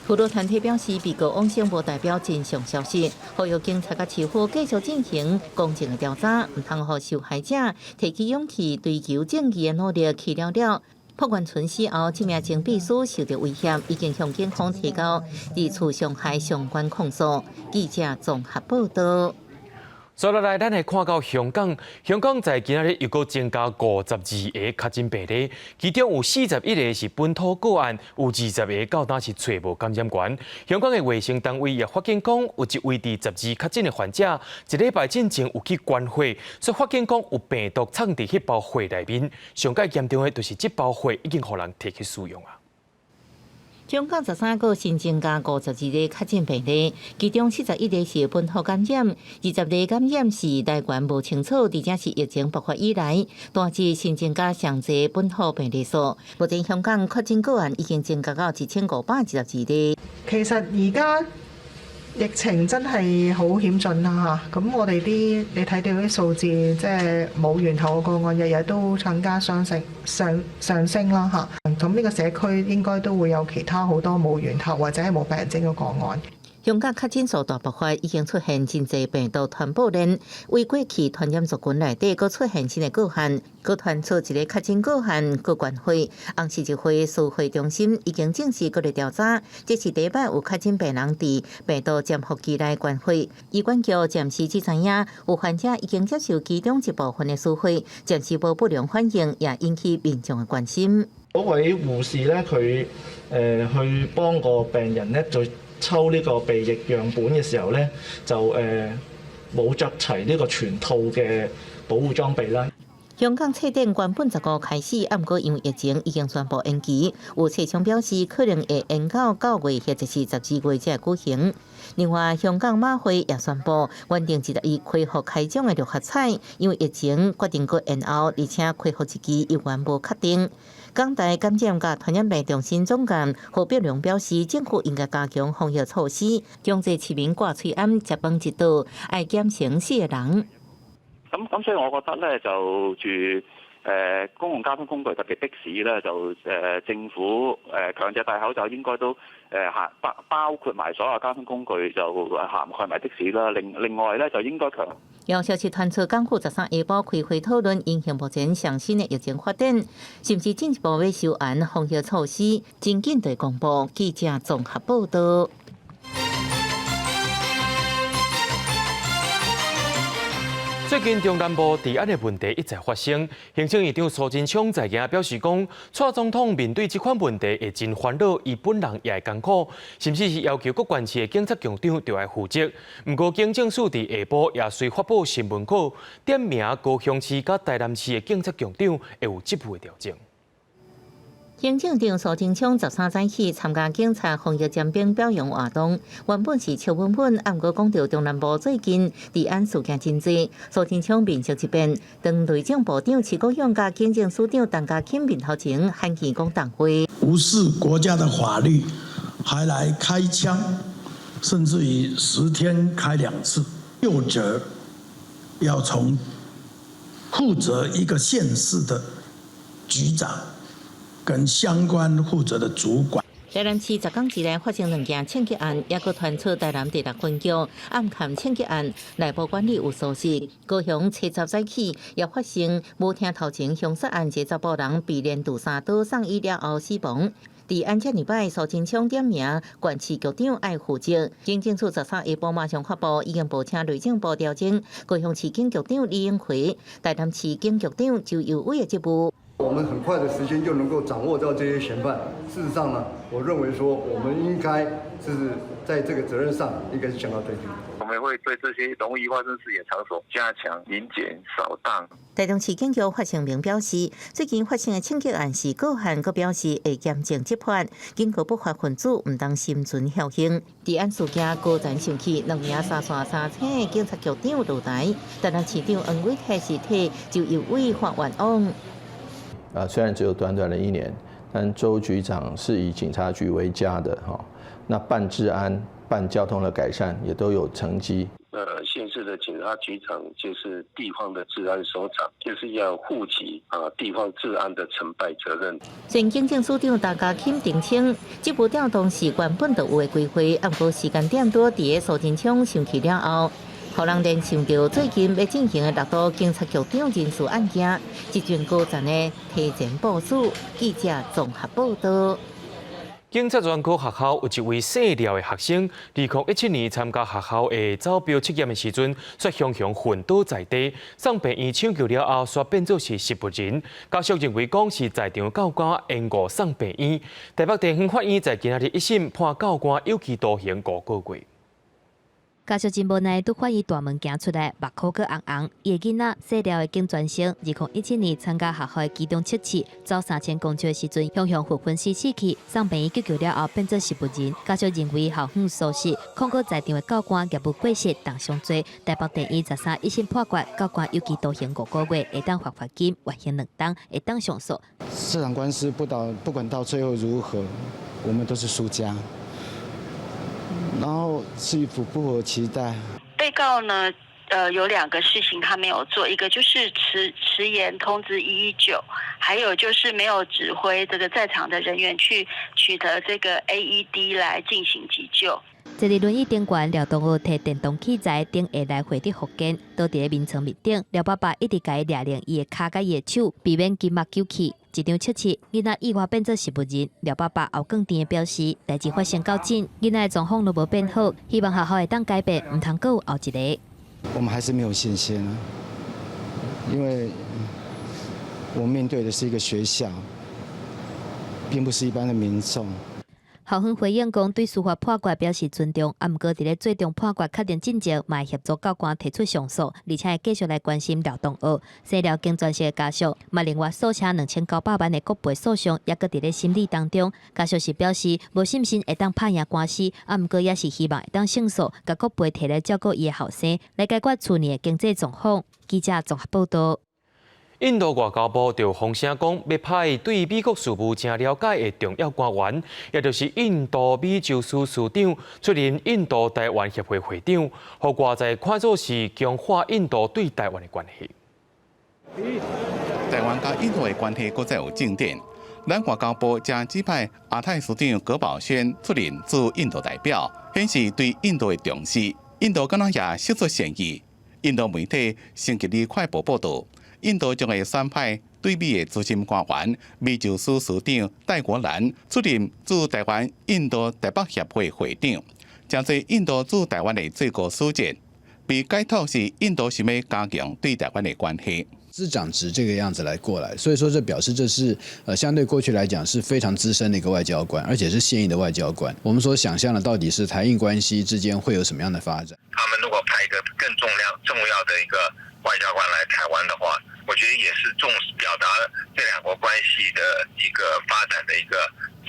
Speaker 2: 婦女團體表示，被告往生無代表真相消失，呼籲警察佮市府繼續進行公正的調查，毋通予受害者提起勇氣追求正義的努力去了了。朴觀純死後，這名前秘書受到威脅，已經向警方提交二次傷害相關控訴。記者綜合報導。
Speaker 1: 接落來，咱來看到香港。香港在今仔日又閣增加52个確診病例，其中有41个是本土個案，有20个到今是揣無感染源。香港的衛生單位也發現講，有一位佇12確診的患者，一禮拜進前有去捐血，所以發現講有病毒藏佇彼包血內面。上蓋嚴重的就是這包血已經予人提去使用啊。
Speaker 2: 香港13個新增加52个確診病例，其中41个是本土感染，20个感染是來源無清楚，而且是疫情爆發以來單日新增加上濟本土病例數。目前香港確診個案已經增加到1522個。
Speaker 18: 其實而家疫情真係好險峻啦嚇，咁我哋啲你睇到啲數字，即係冇源頭嘅個案，日日都更加上升上上升啦嚇。咁呢個社區應該都會有其他好多冇源頭或者係冇病徵嘅個案。
Speaker 2: 香港確診數大爆發，已經出現真濟病毒傳播鏈，為過去傳染族群內底，閣出現新的個案，閣傳出一个確診個案，閣懸血。紅十字會指揮中心已經正式閣咧調查，這是第一擺有確診病人佇病毒潛伏期內捐血。醫管局暫時只知影有患者已經接受其中一部分的輸血，暫時無不良反應，也引起民眾的關心。
Speaker 3: 嗰位護士咧，佢去幫個病人咧，就抽呢個鼻液樣本嘅時候咧，就冇著齊呢個全套嘅保護裝備啦。
Speaker 2: 香港冊展原本15開始，毋過因為疫情已經宣布延期。有冊商表示可能會延到9月或者是12月才會舉行。另外，香港馬會也宣布，原定21恢復開獎的六合彩，因為疫情決定閣延後，而且恢復日期猶原無確定。港大感染佮傳染病中心總監何柏良表示，政府應該加強防疫措施，強制市民掛喙罨、食飯一桌，愛檢成四个人。
Speaker 4: 咁，所以我覺得咧，就住公共交通工具，特別的士咧，就政府強制戴口罩，應該都含包包括埋所有交通工具，就涵蓋埋的士啦。另外咧，就應該強。
Speaker 2: 有消息傳出，港府13下晡開會討論因應目前上新的疫情發展，是毋是進一步欲收嚴防疫措施，真緊就會公布。記者綜合報道。
Speaker 1: 最近中南部治安的問題一再發生，行政院長蘇貞昌在今表示講，蔡總統面對這款問題會真煩惱，伊本人也會艱苦，甚至是要求各縣市的警察局長著愛負責。毋過警政署佇下晡也隨發布新聞稿，點名高雄市佮台南市的警察局長會有職務的調整。
Speaker 2: 行政長蘇貞昌13早起參加警察防疫尖兵表揚活動，原本是笑穩穩，毋過講著中南部最近治安事件真濟，蘇貞昌面色一變，當內政部長徐國勇佮警政署長陳家欽面頭前罕見講重話。
Speaker 5: 無視國家的法律，還來開槍，甚至於10天開兩次，究責要從負責一個縣市的局長。跟相關負責的主管。
Speaker 2: 台南市10工之內發生兩件槍擊案，抑閣傳出台南第六分局暗崁槍擊案，內部管理有疏失。高雄七十早起也發生舞廳頭前兇殺案，一个查埔人被連杜三刀送醫了後死亡。佇按這禮拜，蘇貞昌點名縣市局長愛負責。警政署13下晡馬上發布，已經報請內政部調整高雄市警局長李永奎、台南市警局長周祐偉的職務。
Speaker 19: 我們很快的時間就能夠掌握到這些嫌犯。事實上呢，我認為說，我們應該是在這個責任上應該是降到最低。
Speaker 20: 我們會對這些容易發生事件場所加強臨檢掃蕩。
Speaker 2: 台中市警局發聲明表示，最近發生的槍擊案是個案，閣表示會嚴正執法，警告不法分子毋通心存僥倖。治安事件高層生氣，兩名三線三星的警察局長落台，台南市長黃偉哲是替周祐偉發願望。
Speaker 21: 啊，雖然只有短短的一年，但周局長是以警察局為家的哈，那辦治安、辦交通的改善也都有成績。
Speaker 20: 縣市的警察局長就是地方的治安首長，就是要負起地方治安的成敗責任。
Speaker 2: 前警政署長陳家欽澄清，這部調動是原本就有的規劃，毋過時間點拄佇個蘇貞昌生氣了後。予人聯想著最近欲進行的六都警察局長人事案件，這陣高層的提前部署。記者綜合報道。
Speaker 1: 警察專科學校有一位姓廖的學生，2017年參加學校的走標測驗的時陣，卻雄雄昏倒在地，送病院搶救了後，煞變做是植物人。家屬認為講是在場教官延誤送病院。台北地方法院在今仔日一審判教官有期徒刑5個月。
Speaker 7: 家屬真無奈，拄法院大門行出來，目眶閣紅紅。伊的囡仔姓廖的警專生，2017年參加學校的機動測試，走3000公尺的時陣，雄雄昏昏死死去，送病院急救了後變做植物人。家屬認為校方疏失，控告在場的教官業務過失重傷罪。台北地院13一審判決，教官有期徒刑5個月，會當罰罰金，緩刑2冬，會當上訴。
Speaker 22: 這場官司不管到最後如何，我們都是輸家。然後是否不符合期待？
Speaker 23: 被告呢，
Speaker 6: 有兩個事情他沒有做，一個就是遲延通知119，還有就是沒有指揮這個在場的人員去取得這個 AED 來進行急救。
Speaker 7: 坐佇輪椅頂懸，廖同學提電動器材頂下來回佇復健，倒佇咧眠床面頂，廖爸爸一直共伊掠練伊的跤佮伊的手，避免筋膜扭曲。一場測試，囡仔意外變做植物人。廖爸爸後更甜的表示，代誌發生到這，囡仔的狀況攏無變好，希望學校會當改變，毋通閣有後一个。
Speaker 22: 我們還是沒有信心，因為我面對的是一個學校，並不是一般的民眾。
Speaker 7: 校方回應講，對司法判決表示尊重，啊，毋過佇咧最終判決確定進前，嘛會協助教官提出上訴，而且會繼續來關心廖同學。生廖經全席的家屬，嘛另外訴車2900萬的國賠訴訟，猶閣佇咧審理當中。家屬是表示無信心會當拍贏官司，啊，毋過也是希望會當勝訴，共國賠提來照顧伊的後生，來解決厝內的經濟狀況。記者綜合報導。
Speaker 1: 印度外交部就放聲講，欲派對美國事務誠了解的重要官員，也就是印度美洲司司長出任印度台灣協會會長，予外界看做是強化印度對台灣的關係。
Speaker 8: 台灣佮印度的關係閣再有進展，咱外交部將指派亞太司長葛葆萱出任駐印度代表，顯示對印度的重視。印度敢若也釋出善意。印度媒體星期二快報報導。印度將會選派對美的資深官員美洲司司長戴國蘭出任駐台灣印度台北協會會長，成做印度駐台灣的最高使節，被解讀是印度想欲加強對台灣的關係。
Speaker 9: 司長職這個樣子來過來，所以說這表示這是相對過去來講是非常資深的一個外交官，而且是現役的外交官。我們所想象的到底是台印關係之間會有什麼樣的發展？
Speaker 10: 他們如果派一個更重要的一個外交官來台灣的話，我覺得也是重視表達這兩國關係的一個發展的一個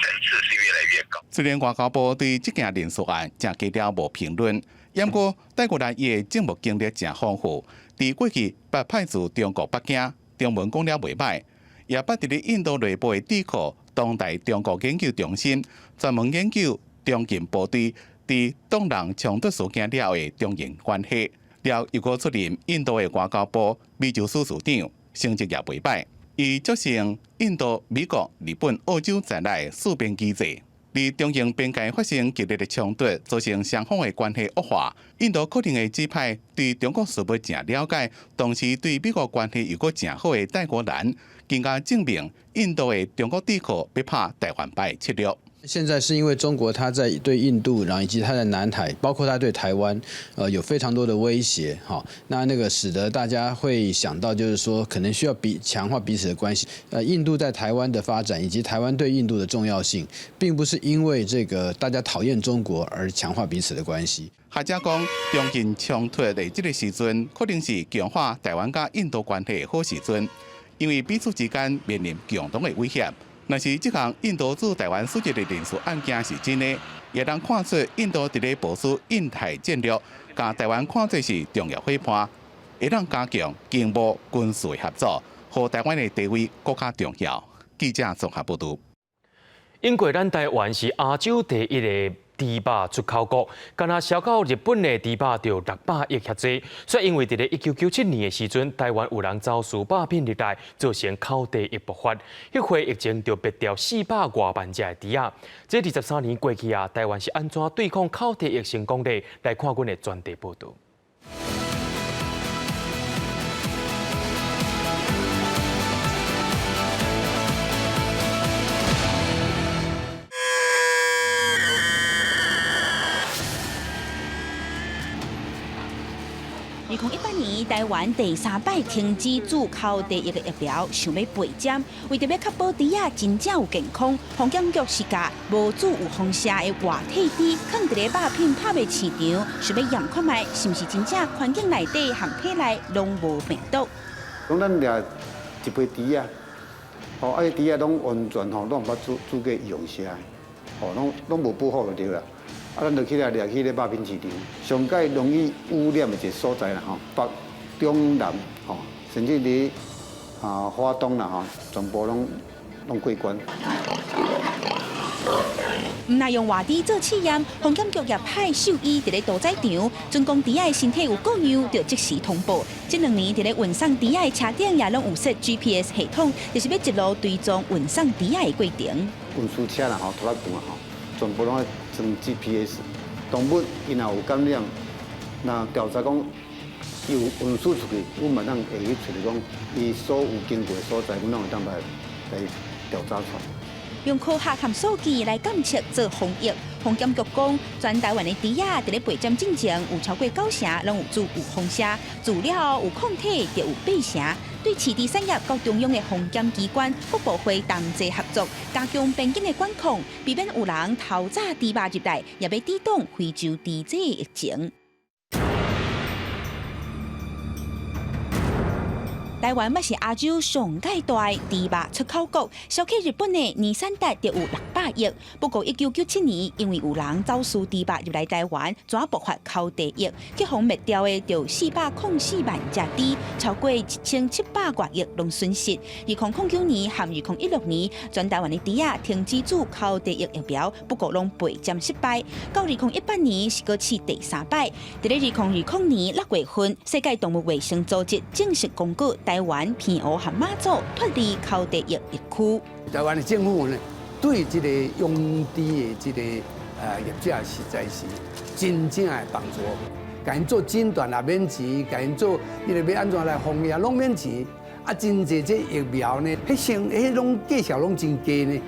Speaker 10: 層次是越來越高。
Speaker 8: 雖然外交部對這件人事案誠低調無評論，毋過戴國蘭伊的政務經歷誠豐富，佇過去捌派駐中國北京，中文講了袂䆀，也捌佇咧印度內部的智庫當代中國研究中心專門研究中共部隊佇黨人衝突事件了後的中印關係。了又閣出任印度的外交部美洲司司長，成績也袂䆀。伊促成印度、美國、日本、澳洲在內四邊機制，佇中印邊界發生激烈的衝突，造成雙方的關係惡化。印度可能會指派對中國事務誠了解，同時對美國關係又閣誠好的戴國蘭，更加證明印度的中國智庫欲拍台灣牌的策略。
Speaker 9: 現在是因為中國，它在對印度，然後以及它在南海，包括它對台灣，有非常多的威脅，哈，那個使得大家會想到，就是說可能需要強化彼此的關係。印度在台灣的發展以及台灣對印度的重要性，並不是因為這個大家討厭中國而強化彼此的關係。
Speaker 8: 學者講，中印衝突的這個時陣，可能是強化台灣佮印度關係的好時陣，因為彼此之間面臨共同的威脅。若是這項印度駐台灣使節的人事案件是真的，也通看出印度佇咧部署印太戰略，共台灣看做是重要夥伴，會當加強經貿軍事合作，予台灣的地位閣較重要。記者綜合報導。
Speaker 1: 英國咱台灣是亞洲第一个豬肉出口國，干焦銷到日本的豬肉就600億遐濟。所以因為佇咧1997年的時陣，台灣有人走私肉品入來，造成口蹄疫爆發。彼回疫情就滅掉400外萬隻的豬仔。這23年過去啊，台灣是按怎對抗口蹄疫成功的？來看阮的專題報導。
Speaker 23: 2018年，台灣第三擺停止注口蹄疫的疫苗，想欲備針，為著欲確保豬仔真正有健康，防檢局是共無注有放射的活體豬，囥佇咧肉品拍賣市場，想欲驗看覓是毋是真正環境內底和體內攏無病毒。
Speaker 24: 講咱掠一批豬仔，吼，啊，豬仔攏完全吼，攏毋捌注過預防射，吼，攏無保護就對啦。啊，咱就去掠掠去咧肉品市場，上蓋容易污染的一個所在啦，吼，北、中、南，吼，甚至佇啊花東啦，吼，全部攏過關。
Speaker 23: 毋但用活豬做試驗，防檢局也派獸醫佇咧屠宰場，準講豬仔的身體有過樣，就即時通報。這兩年佇咧運送豬仔的車頂也攏有設 GPS 系統，就是欲一路追蹤運送豬仔的過程。
Speaker 24: 運輸車啦吼，拖拉機啊吼，全部攏愛裝 GPS。動物伊若有感染，若調查講有運輸出去，阮嘛當會去揣著講，伊所有經過的所在，阮攏會當來調查出來。
Speaker 23: 用科學和數據來監測做防疫。防檢局講，全台灣的豬仔佇咧備針進前有超過九成攏有注預防射，注了後有抗體就有八成。對飼豬產業佮中央的防檢機關各部會同齊合作，加強邊境的管控，避免有人偷走豬肉入來，也欲抵擋非洲豬瘟疫情。台灣嘛是亞洲上蓋大的豬肉出口國，銷去日本的年產值就有600億。不過1997年，因為有人走私豬肉入來台灣，怎爆發口蹄疫，去予滅掉的就404萬隻豬，超過1700外億攏損失。2009年和2016年，全台灣的豬仔停止注口蹄疫疫苗，不過攏備針失敗。到2018年是閣試第三擺，佇咧2020年6月份，世界動物衛生組織正式公告台灣、澎湖和馬祖脫離口蹄疫疫區。
Speaker 11: 台灣的政府呢，對這個養豬的這個業者，實在是真正的幫助，共𪜶做診斷也免錢，共𪜶做伊個欲按怎來防疫攏免錢。啊，真濟這疫苗呢，彼成彼攏價錢攏真低呢。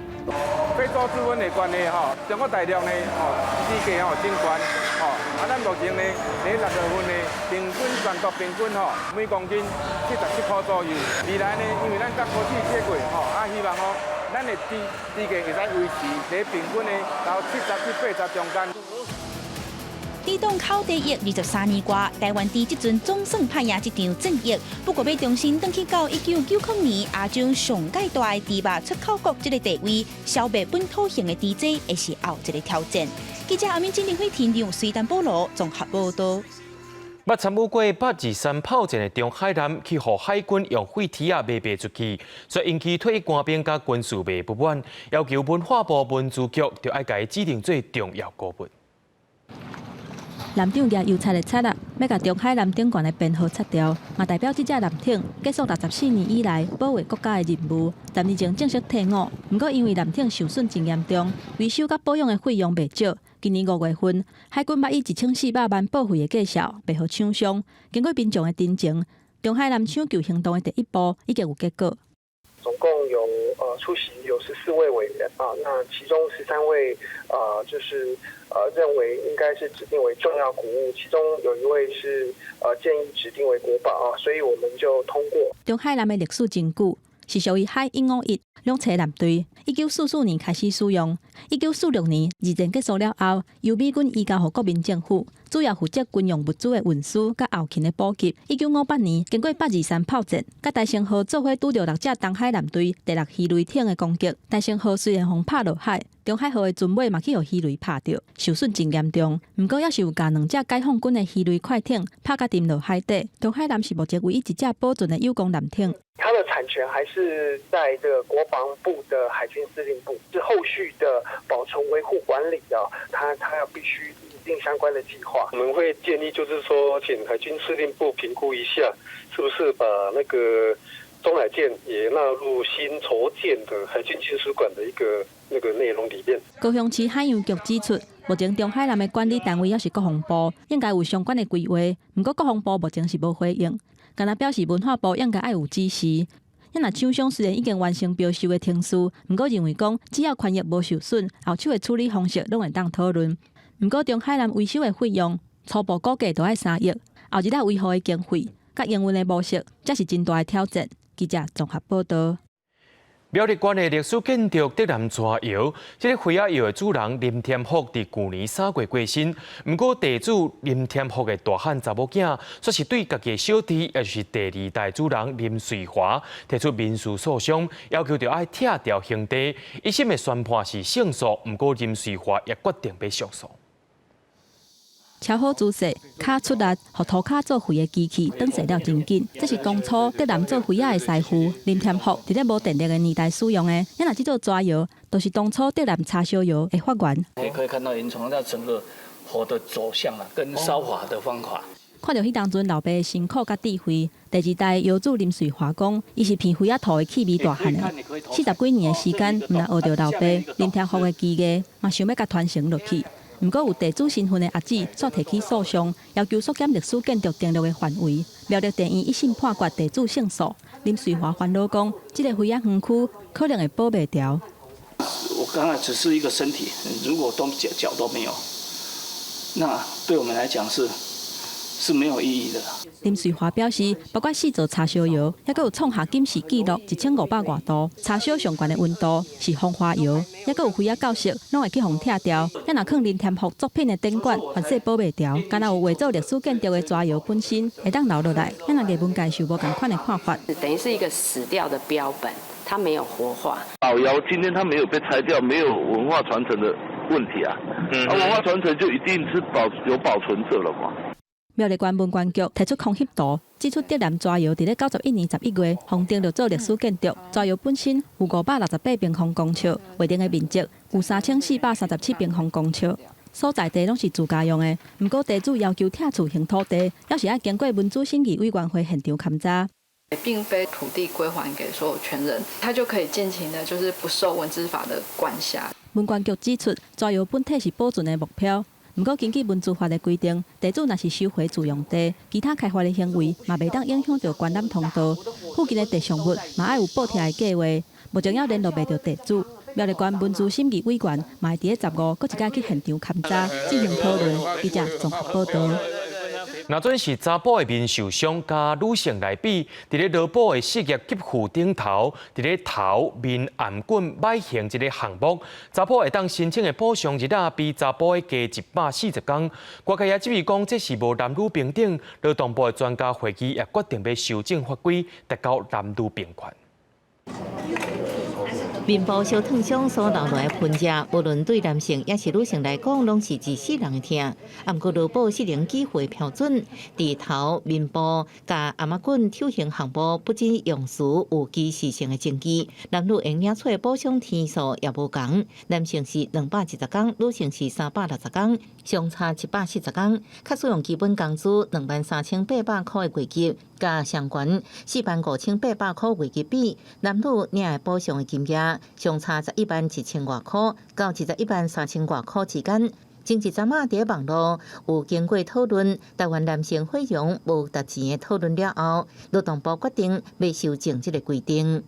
Speaker 12: 非洲豬瘟的關係吼，中國大陸呢吼，豬價吼真懸吼，啊，咱目前呢，佇6月份呢，平均全國平均吼，每公斤77塊左右。未來呢，因為咱佮科技接軌吼，啊，希望吼，咱的豬價會使維持佇平均呢到70至80中間。
Speaker 23: 抵擋口蹄疫23年外，台灣佇這陣總算拍贏這場戰役。不過，欲重新轉去到1990年亞洲上蓋大的豬肉出口國這個地位，消滅本土型的豬災，會是後一個挑戰。記者阿敏、金林輝、田亮、隨丹保羅綜合報道。
Speaker 1: 捌參與過八二三炮戰的中海艦去予海軍用廢鐵仔賣賣出去，所以引起退役官兵佮軍事迷不滿，要求文化部文資局著愛共伊指定做重要古物。
Speaker 16: 艦長舉油漆的刷仔，欲共中海艦頂懸的編號擦掉，嘛代表這隻艦艇結束64年以來保衛國家的任務。10年前正式退伍，毋過因為艦艇受損真嚴重，維修佮保養的費用袂少。今年5月份，海軍捌以1400萬報廢的價數賣予廠商。經過民眾的陳情，中海艦搶救行動的第一步已經有結果。
Speaker 13: 總共有出席有14位委員啊，那其中13位就是認為應該是指定為重要古物，其中有一位是建議指定為國寶啊，所以我們就通過。
Speaker 16: 中海艦的歷史真久，是屬於海151兩棲艦隊，1944年開始使用，1946年二戰結束了後，由美軍移交予國民政府，主要負責軍用物資的運輸佮後勤的補給。1958年，經過八二三炮戰，佮大成號做伙拄著六隻東海艦隊第六魚雷艇的攻擊，大成號雖然予拍落海，中海號的船尾嘛去予魚雷拍著，受損真嚴重。毋過，猶是有共兩隻解放軍的魚雷快艇拍共沉落海底。中海艦是目前唯一一隻保存的有功艦艇。
Speaker 13: 它的產權還是在這個國防部的海軍司令部，是後續的保存、維護、管理啊，它要必須擬定相關的計劃。
Speaker 20: 我們會建議，就是說，請海軍司令部評估一下，是不是把那個中海艦也納入新籌建的海軍軍史館的一個那個內容裡面。
Speaker 16: 高雄市海洋局指出，目前中海艦的管理單位猶是國防部，應該有相關的規劃。毋過國防部目前是無回應，干焦表示文化部應該愛有指示。若廠商雖然已經完成標售的程序，毋過認為講只要權益無受損，後手的處理方式攏會當討論。毋過中海艦維修的費用初步估計都愛3億，後日仔維護的經費、佮營運的模式，才是真大的挑戰。記者綜合報道。
Speaker 1: 苗栗縣的歷史建築德南泉窯，這個花仔窯的主人林添福佇舊年3月過身，毋過地主林添福的大漢查某囝，煞是對家己的小弟，也就是第二代主人林瑞華提出民事訴訟，要求著愛拆掉興地。一審的宣判是勝訴，毋過林瑞華也決定欲上訴。
Speaker 16: 超好姿勢，跤出力，予塗跤做肥的機器轉踅了真緊。這是當初竹南做肥仔的師傅林添福，佇咧無電力的年代使用的。啊若這座柴窯，就是當初竹南柴燒窯的發源。
Speaker 14: 你可以看到煙囪它整個火的走向啦，跟燒法的方法。
Speaker 16: 看著彼當陣老爸的辛苦佮智慧，第二代窯主林瑞華講，伊是鼻肥仔塗的氣味大漢的，四十幾年的時間，毋但學著老爸林添福的技藝，嘛想欲共傳承落去。毋過有地主身份的阿姊，煞提起訴訟，要求縮減歷史建築登錄的範圍。苗栗地院一審判決地主勝訴。林瑞華煩惱講，這个肥仔園區可能會保袂牢。
Speaker 14: 我剛才只是一個身體，如果都腳腳都沒有，那對我們來講是沒有意義的。
Speaker 16: 林瑞華表示，包括四座柴燒窯，猶閣有創下金氏紀錄1500外度，柴燒上懸的溫度是風化窯，猶閣有肥仔教室，攏會去予拆掉。啊若囥林添福作品的展館，凡勢保袂牢，敢若有畫做歷史建築的柴窯本身會當留落來。啊若藝文界受無仝款的看法，
Speaker 15: 等於是一個死掉的標本，它沒有活化。
Speaker 17: 老窯今天它沒有被拆掉，沒有文化傳承的問題啊，啊文化傳承就一定是保有保存者了嘛。
Speaker 16: 苗栗縣文管局提出空翕圖，指出竹南柴窯佇咧91年11月，予登錄做歷史建築。柴窯本身有568平方公尺，劃定的面積有3437平方公尺。所在地攏是自家用的，毋過地主要求拆厝還土地，猶是愛經過文資審議委員會現場勘查。
Speaker 18: 並非土地歸還給所有權人，他就可以盡情的，就是不受文資法的管轄。
Speaker 16: 文管局指出，柴窯本體是保存的目標。毋過，根據文資法的規定，地主若是收回自用地，其他開發的行為嘛袂當影響著觀覽通道。附近的地上物嘛愛有補貼的計劃。目前猶聯絡袂著地主。苗栗縣文資審議委員嘛會佇咧15閣一擺去現場勘查進行討論。記者綜合報導。
Speaker 1: 若準是查埔的面受傷，佮女性來比，佇咧勞保的失業給付頂頭，佇咧頭面頷頸擺型這个項目，查埔會當申請的補償日仔比查埔的低140工。外界也質疑講，這是無男女平等。勞動部的專家會議也決定欲修正法規，達到男女平權。
Speaker 2: 面部燒燙傷所留落來的痕跡，無論對男性抑是女性來講，攏是一世人的痛。啊，毋過勞保失能給付的標準，佇頭、面部佮頷頸抽型項目，不僅用詞有歧視性的爭議，男女會領取的補償天數也無仝。男性是210工，女性是360工，相差140工。較使用基本工資23,800箍的月給，佮上懸45,800箍月給比，男女領的補償的金額相差11萬1千外箍到21萬3千外箍之間。前一陣仔佇網路有經過討論，台灣男性毀容無值錢的討論了後，勞動部決定欲修正這个規定。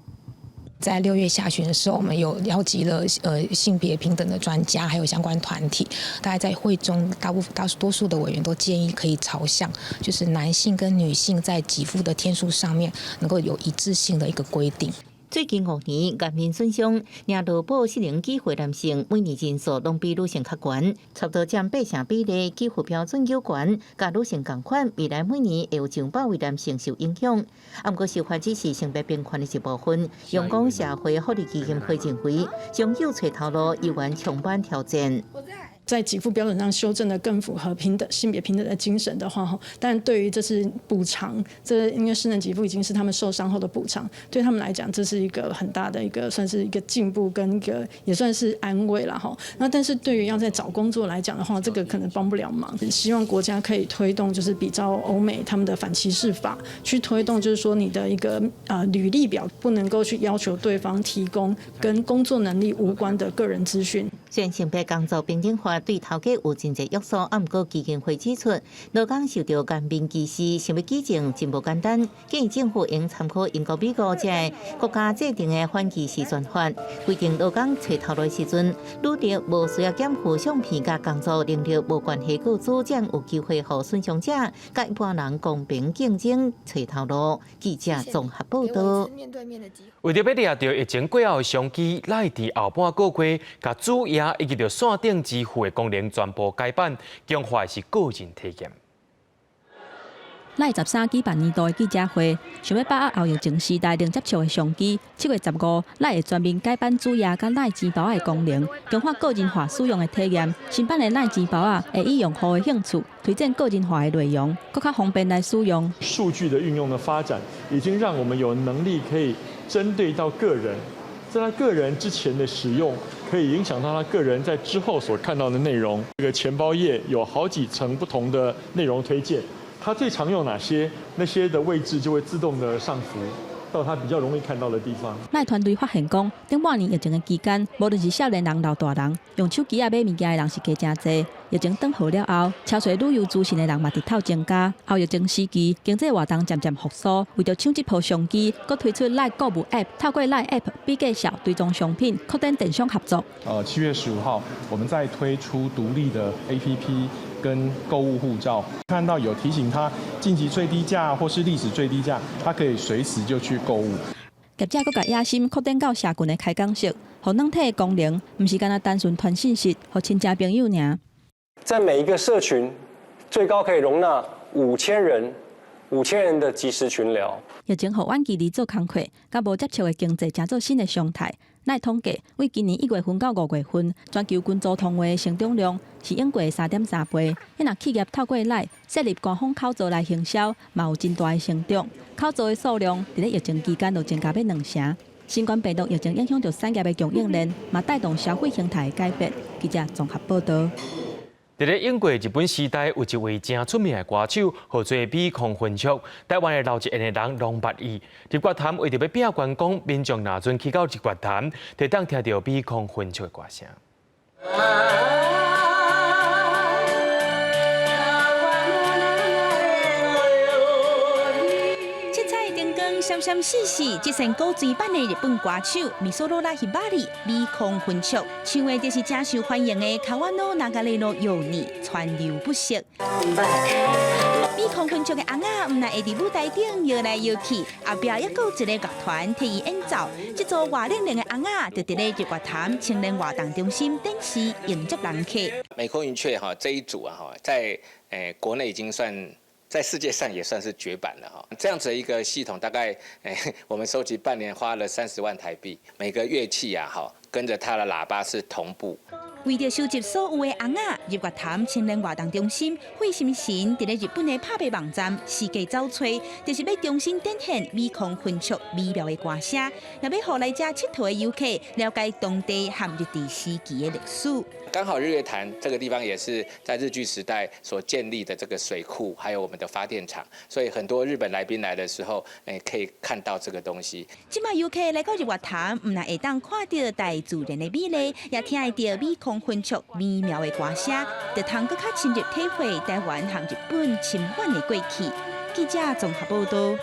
Speaker 25: 在6月下旬的時候，我們有邀集了性別平等的專家，還有相關團體。大概在會中，大部分大多數的委員都建議可以朝向，就是男性跟女性在給付的天數上面能夠有一致性的一個規定。
Speaker 2: 最近5年，顏面損傷領勞保失能給付男性每年人數攏比女性較懸，差不多佔八成比例，給付標準有懸，佮女性仝款，未來每年會有上百位男性受影響。啊，毋過受罰只是性別平權的一部分。陽光社會福利基金會認為，長久揣頭路猶原充滿挑戰。
Speaker 26: 在給付標準上修正的更符合平等性別平等的精神的話，哈，但對於這是補償，這因為失能給付已經是他們受傷後的補償，對他們來講，這是一個很大的一個算是一個進步跟一個也算是安慰了哈。那但是對於要在找工作來講的話，這個可能幫不了忙。希望國家可以推動，就是比照歐美他們的反歧視法去推動，就是說你的一個履歷表不能夠去要求對方提供跟工作能力無關的個人資訊。
Speaker 2: 雖然性別工作平等法對頭家有真濟約束，啊，毋過基金會指出，勞工受著顏面歧視，想欲舉證真無簡單，建議政府應參考英國、美國這个國家制定的反歧視專法，規定勞工揣頭路的時陣，履歷無需要檢附相片佮工作能力無關係個資，才有機會予損傷者佮一般人公平競爭揣頭路。記者綜合報導。
Speaker 1: 為著欲掠著疫情過後的商機，乃佇後半個月，共主頁以及著線頂支付的功能全部改版，強化的是個人體驗。
Speaker 16: LINE 13舉辦年度的記者會，想欲把握後疫情時代零接觸的商機。7月15，LINE 會全面改版主頁佮 LINE 錢包的功能，強化個人化使用的體驗。新版的 LINE 錢包仔會以用戶的興趣推薦個人化的內容，閣較方便來使用。
Speaker 3: 數據的運用的發展，已經讓我們有能力可以針對到個人，在他個人之前的使用，可以影響到他個人在之後所看到的內容。這個錢包頁有好幾層不同的內容推薦。他最常用哪些？那些的位置就會自動的上浮到他比較容易看到的地方。
Speaker 16: LINE 團隊發現講，頂半年疫情的期間，無論是少年人、老大人，用手機仔買物件的人是加誠濟。疫情轉好了後，超濟旅遊資訊的人嘛直透增加。後疫情時期，經濟活動漸漸復甦，為著搶這波商機，閣推出 LINE 購物 App，透過 LINE App 比價數、追蹤商品，擴展電商合作。
Speaker 4: 7月15號，我們再推出獨立的 APP。跟購物護照，看到有提醒他近期最低價或是歷史最低價，他可以隨時就去購物。
Speaker 16: 業者閣共野心擴展到社群的開講室，予軟體的功能，毋是干焦單純傳信息，予親戚朋友爾。
Speaker 5: 在每一個社群，最高可以容納五千人，5000人的即時群聊。
Speaker 16: 疫情予遠距離做工課，佮無接觸的經濟成做新的常態。LINE 統計，對今年1月份到5月份，全球群組通話的成長量是往過3.3倍。若企業透過 LINE 設立官方口座來行銷，嘛有真大的成長。口座的數量佇咧疫情期間就增加欲2成。新冠病毒疫情影響著產業的供應鏈，嘛帶動消費形態的改變。記者綜合報導。
Speaker 1: 佇咧英國日本時代，有一位誠出名的歌手，號做美空雲雀。台灣的老一輩的人攏捌伊。日月潭為著欲拼觀光，民眾若陣去到日月潭，就會當聽著美空雲雀的歌聲。
Speaker 23: 七彩燈光閃閃爍爍，這首古錐版的日本歌手美索羅拉希巴里美空雲雀，唱的就是誠受歡迎的《川の流れのように》，川流不息。美空雲雀的尪仔，毋但會佇舞台頂搖來搖去，後壁猶閣有一個樂團替伊演奏。這組活靈靈的尪仔，就佇咧日月潭青年活動中心展示迎接人客。
Speaker 6: 美空雲雀哈這一組啊哈，在國內已經算，在世界上也算是絕版了哈。這樣子一個系統，大概我們收集半年花了30萬台幣，每個樂器啊哈，跟着它的喇叭是同步。
Speaker 23: 為著收集所有的尪仔，日月潭青年活動中心費心神，佇咧日本的拍賣網站四界走揣，就是欲重新展現美空雲雀美妙的歌聲，也欲予來遮𨑨迌的遊客了解當地和日治時期的歷史。
Speaker 6: 剛好日月潭這個地方也是在日據時代所建立的這個水庫，還有我們的發電廠，所以很多日本來賓來的時候，可以看到這個東西。
Speaker 23: 這擺遊客來到日月潭，毋但會當看著大自然的美麗，也聽會著美空雲雀美妙的歌聲，就通閣較深入體會台灣和日本深遠的過去。記者綜合報導。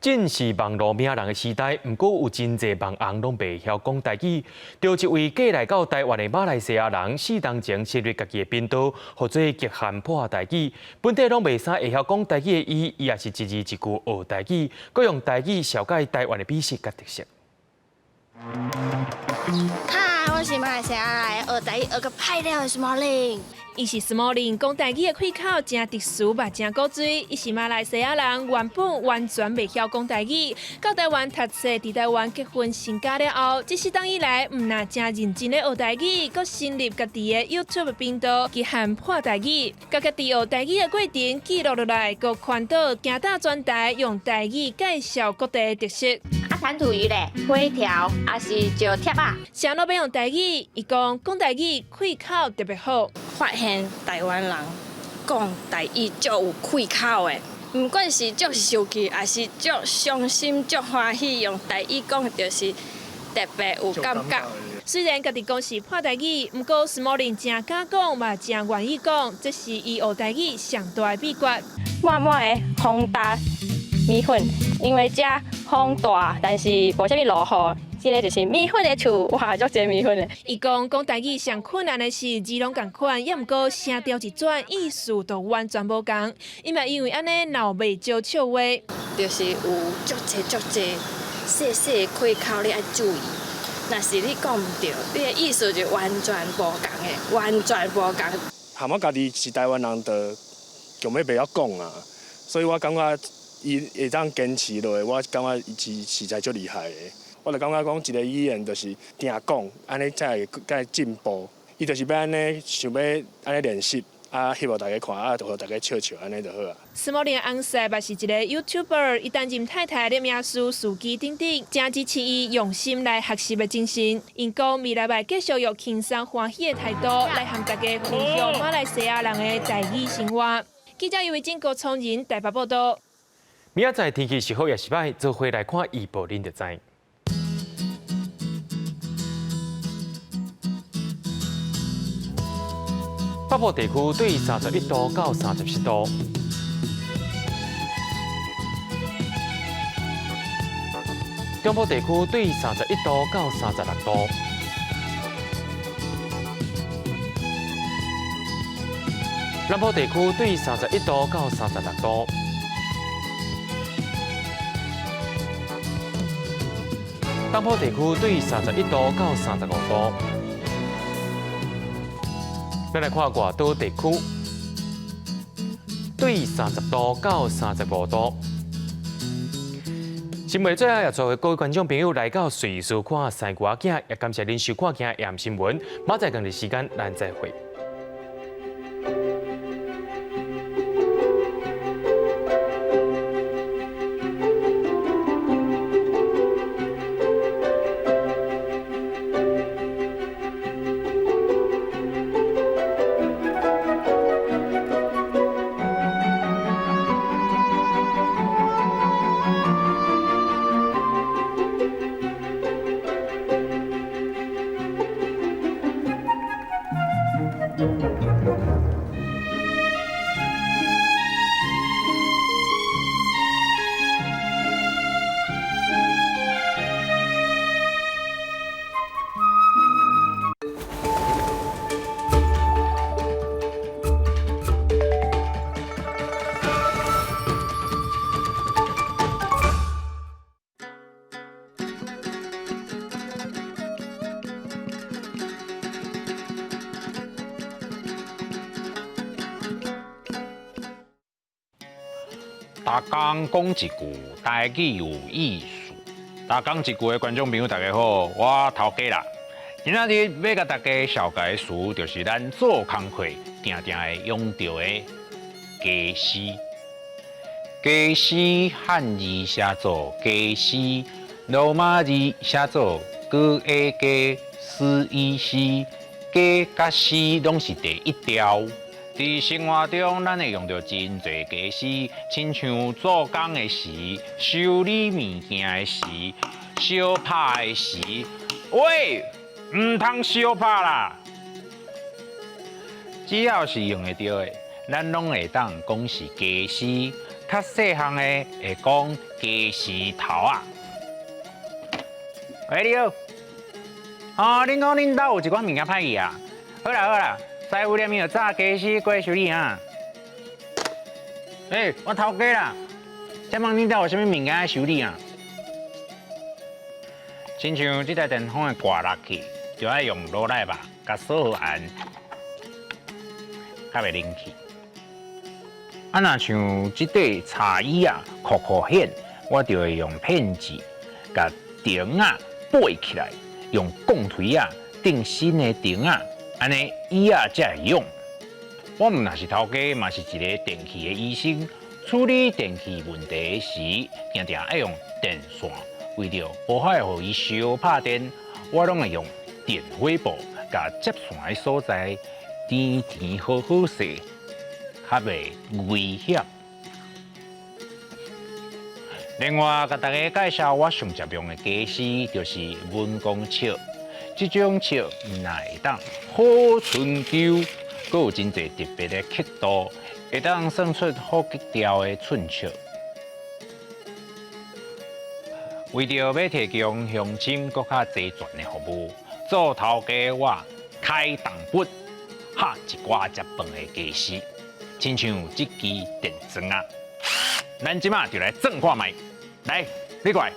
Speaker 1: 正是網路名人的時代，毋過有真濟網紅攏袂曉講台語。著一位過來到台灣的馬來西亞人，4冬前設立家己的頻道，號做極限破台語。本底攏袂啥會曉講台語的伊，伊也是一字一句學台語，閣用台語紹介台灣的美食佮特色。
Speaker 19: 嗨，我是馬來西亞來學台語學閣歹了的 Smalling。
Speaker 21: 伊是 Smalling，講台語的開口誠特殊嘛，誠古錐。伊是馬來西亞人，原本完全袂曉講台語，到台灣讀冊，佇台灣結婚成家了後，這四冬以來，毋但誠認真咧學台語，閣成立家己的 YouTube 頻道，極限破台語，共家己學台語的過程記錄落來，閣傳到行踏全台，用台語介紹各地的特色。
Speaker 19: 啊，彈塗魚咧，火條，抑是石帖仔。
Speaker 21: 啥攏欲用台語，伊講講台語開口特別好。
Speaker 27: 發現台灣人講台語足有開口的，毋管是足生氣，抑是足傷心、足歡喜，用台語講就是特別有感覺。
Speaker 21: 雖然家己講是破台語，毋過 Smalling 誠敢講，嘛誠願意講，這是伊學台語上大的秘訣。
Speaker 28: 滿滿的風大米粉，因為遮風大，但是無啥物落雨。這个就是米粉的厝，哇，足濟米粉的。
Speaker 21: 伊講講台語上困難的是字攏仝款，猶毋過聲調一轉，意思就完全無仝。伊嘛因為按呢鬧袂少笑話。
Speaker 27: 就是有足濟足濟細細的開口，你愛注意。若是你講毋對，你的意思就完全無仝的，完全無仝。
Speaker 29: 含我家己是台灣人，就強欲袂曉講啊，
Speaker 7: 所以我感覺伊會當堅持落來，我感覺伊是實在足厲害的。我就感覺講一個語言就是定講，按呢才會才會進步。伊就是欲按呢想欲按呢練習。啊，翕予大家看，啊，就予大家笑笑，按呢就好啊。
Speaker 21: 斯莫林翁婿嘛是一个 YouTuber，伊擔任太太的名師、司機等等，誠支持伊用心來學習的精神。𪜶講未來會繼續用輕鬆歡喜的態度來和大家分享馬來西亞人的台語生活。記者尤維真郭聰仁台北報道。
Speaker 1: 明仔載天氣是好抑是䆀，做伙來看預報，恁就知。北部地區對31度到37度，中部地區對31度到36度，南部地區對31度到36度，東部地區對31度到35度。咱來看外島地區，對30度到35度。新聞最後也祝各位觀眾朋友來到瑞士看三國仔，也感謝恁收看今日新聞。明仔載仝日時間，咱再會。
Speaker 8: 逐工講一句台語有意思。逐工一句的觀眾朋友，大家好，我頭家啦。今仔日欲共大家紹介的詞，就是咱做工課定定會用著的家私。家私漢字寫做家私，羅馬字寫做 G A 家 S E C，家佮私攏是佇一條。佇生活中，咱會用著真濟家私，親像做工的時、修理物件的時、相拍的時。喂，毋通相拍啦！只要是用會著的，咱攏會當講是家私。較細項的會講家私頭仔。喂，你好。哦，恁講恁兜有一寡物件歹去啊？好啦好啦。師傅連伊就早家私過來修理啊！欸，我頭家啦，請問恁兜有啥物物件愛修理啊？親像這台電風會掛落去，就愛用螺螺肉共鎖好按，較袂冷去。啊，若像這塊茶椅啊，箍箍顯，我就會用片子共釘仔掰起來，用鋼錘仔釘新的釘仔。按呢椅仔才會用。我毋但是頭家，嘛是一个電器的醫生。處理電器問題時，定定愛用電線。為著無愛予伊相拍電，我攏會用電火布共接線的所在甜甜好好勢，較袂危險。另外，共大家介紹我上常用的家私，就是文公尺。這種尺毋但會當好春秋，閣有真濟特別的刻度，會當算出好格調的寸尺。為著欲提供鄉親閣較齊全的服務，做頭家我開重本，下一寡食飯的家私，親像這支電鑽仔。咱這馬就來鑽看覓，來，你過來。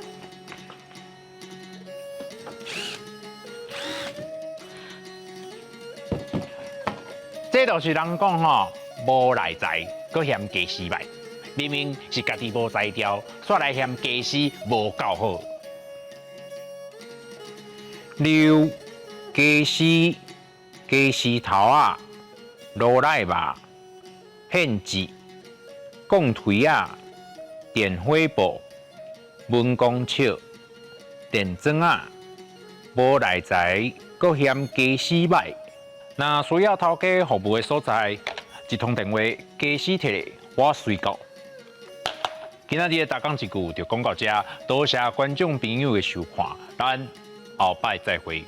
Speaker 8: 這就是人講吼，無內在，閣嫌家私䆀。明明是家己無才調，煞來嫌家私無夠好。溜家私、家私頭仔、羅內肉、獻祭、鋼槌仔、電火布、文公尺、電鑽仔，無內才，閣嫌家私䆀。若需要頭家服務的所在，一通電話，家私提來，我隨到。今仔日的逐工一句就講到這，多謝觀眾朋友的收看，咱後擺再會。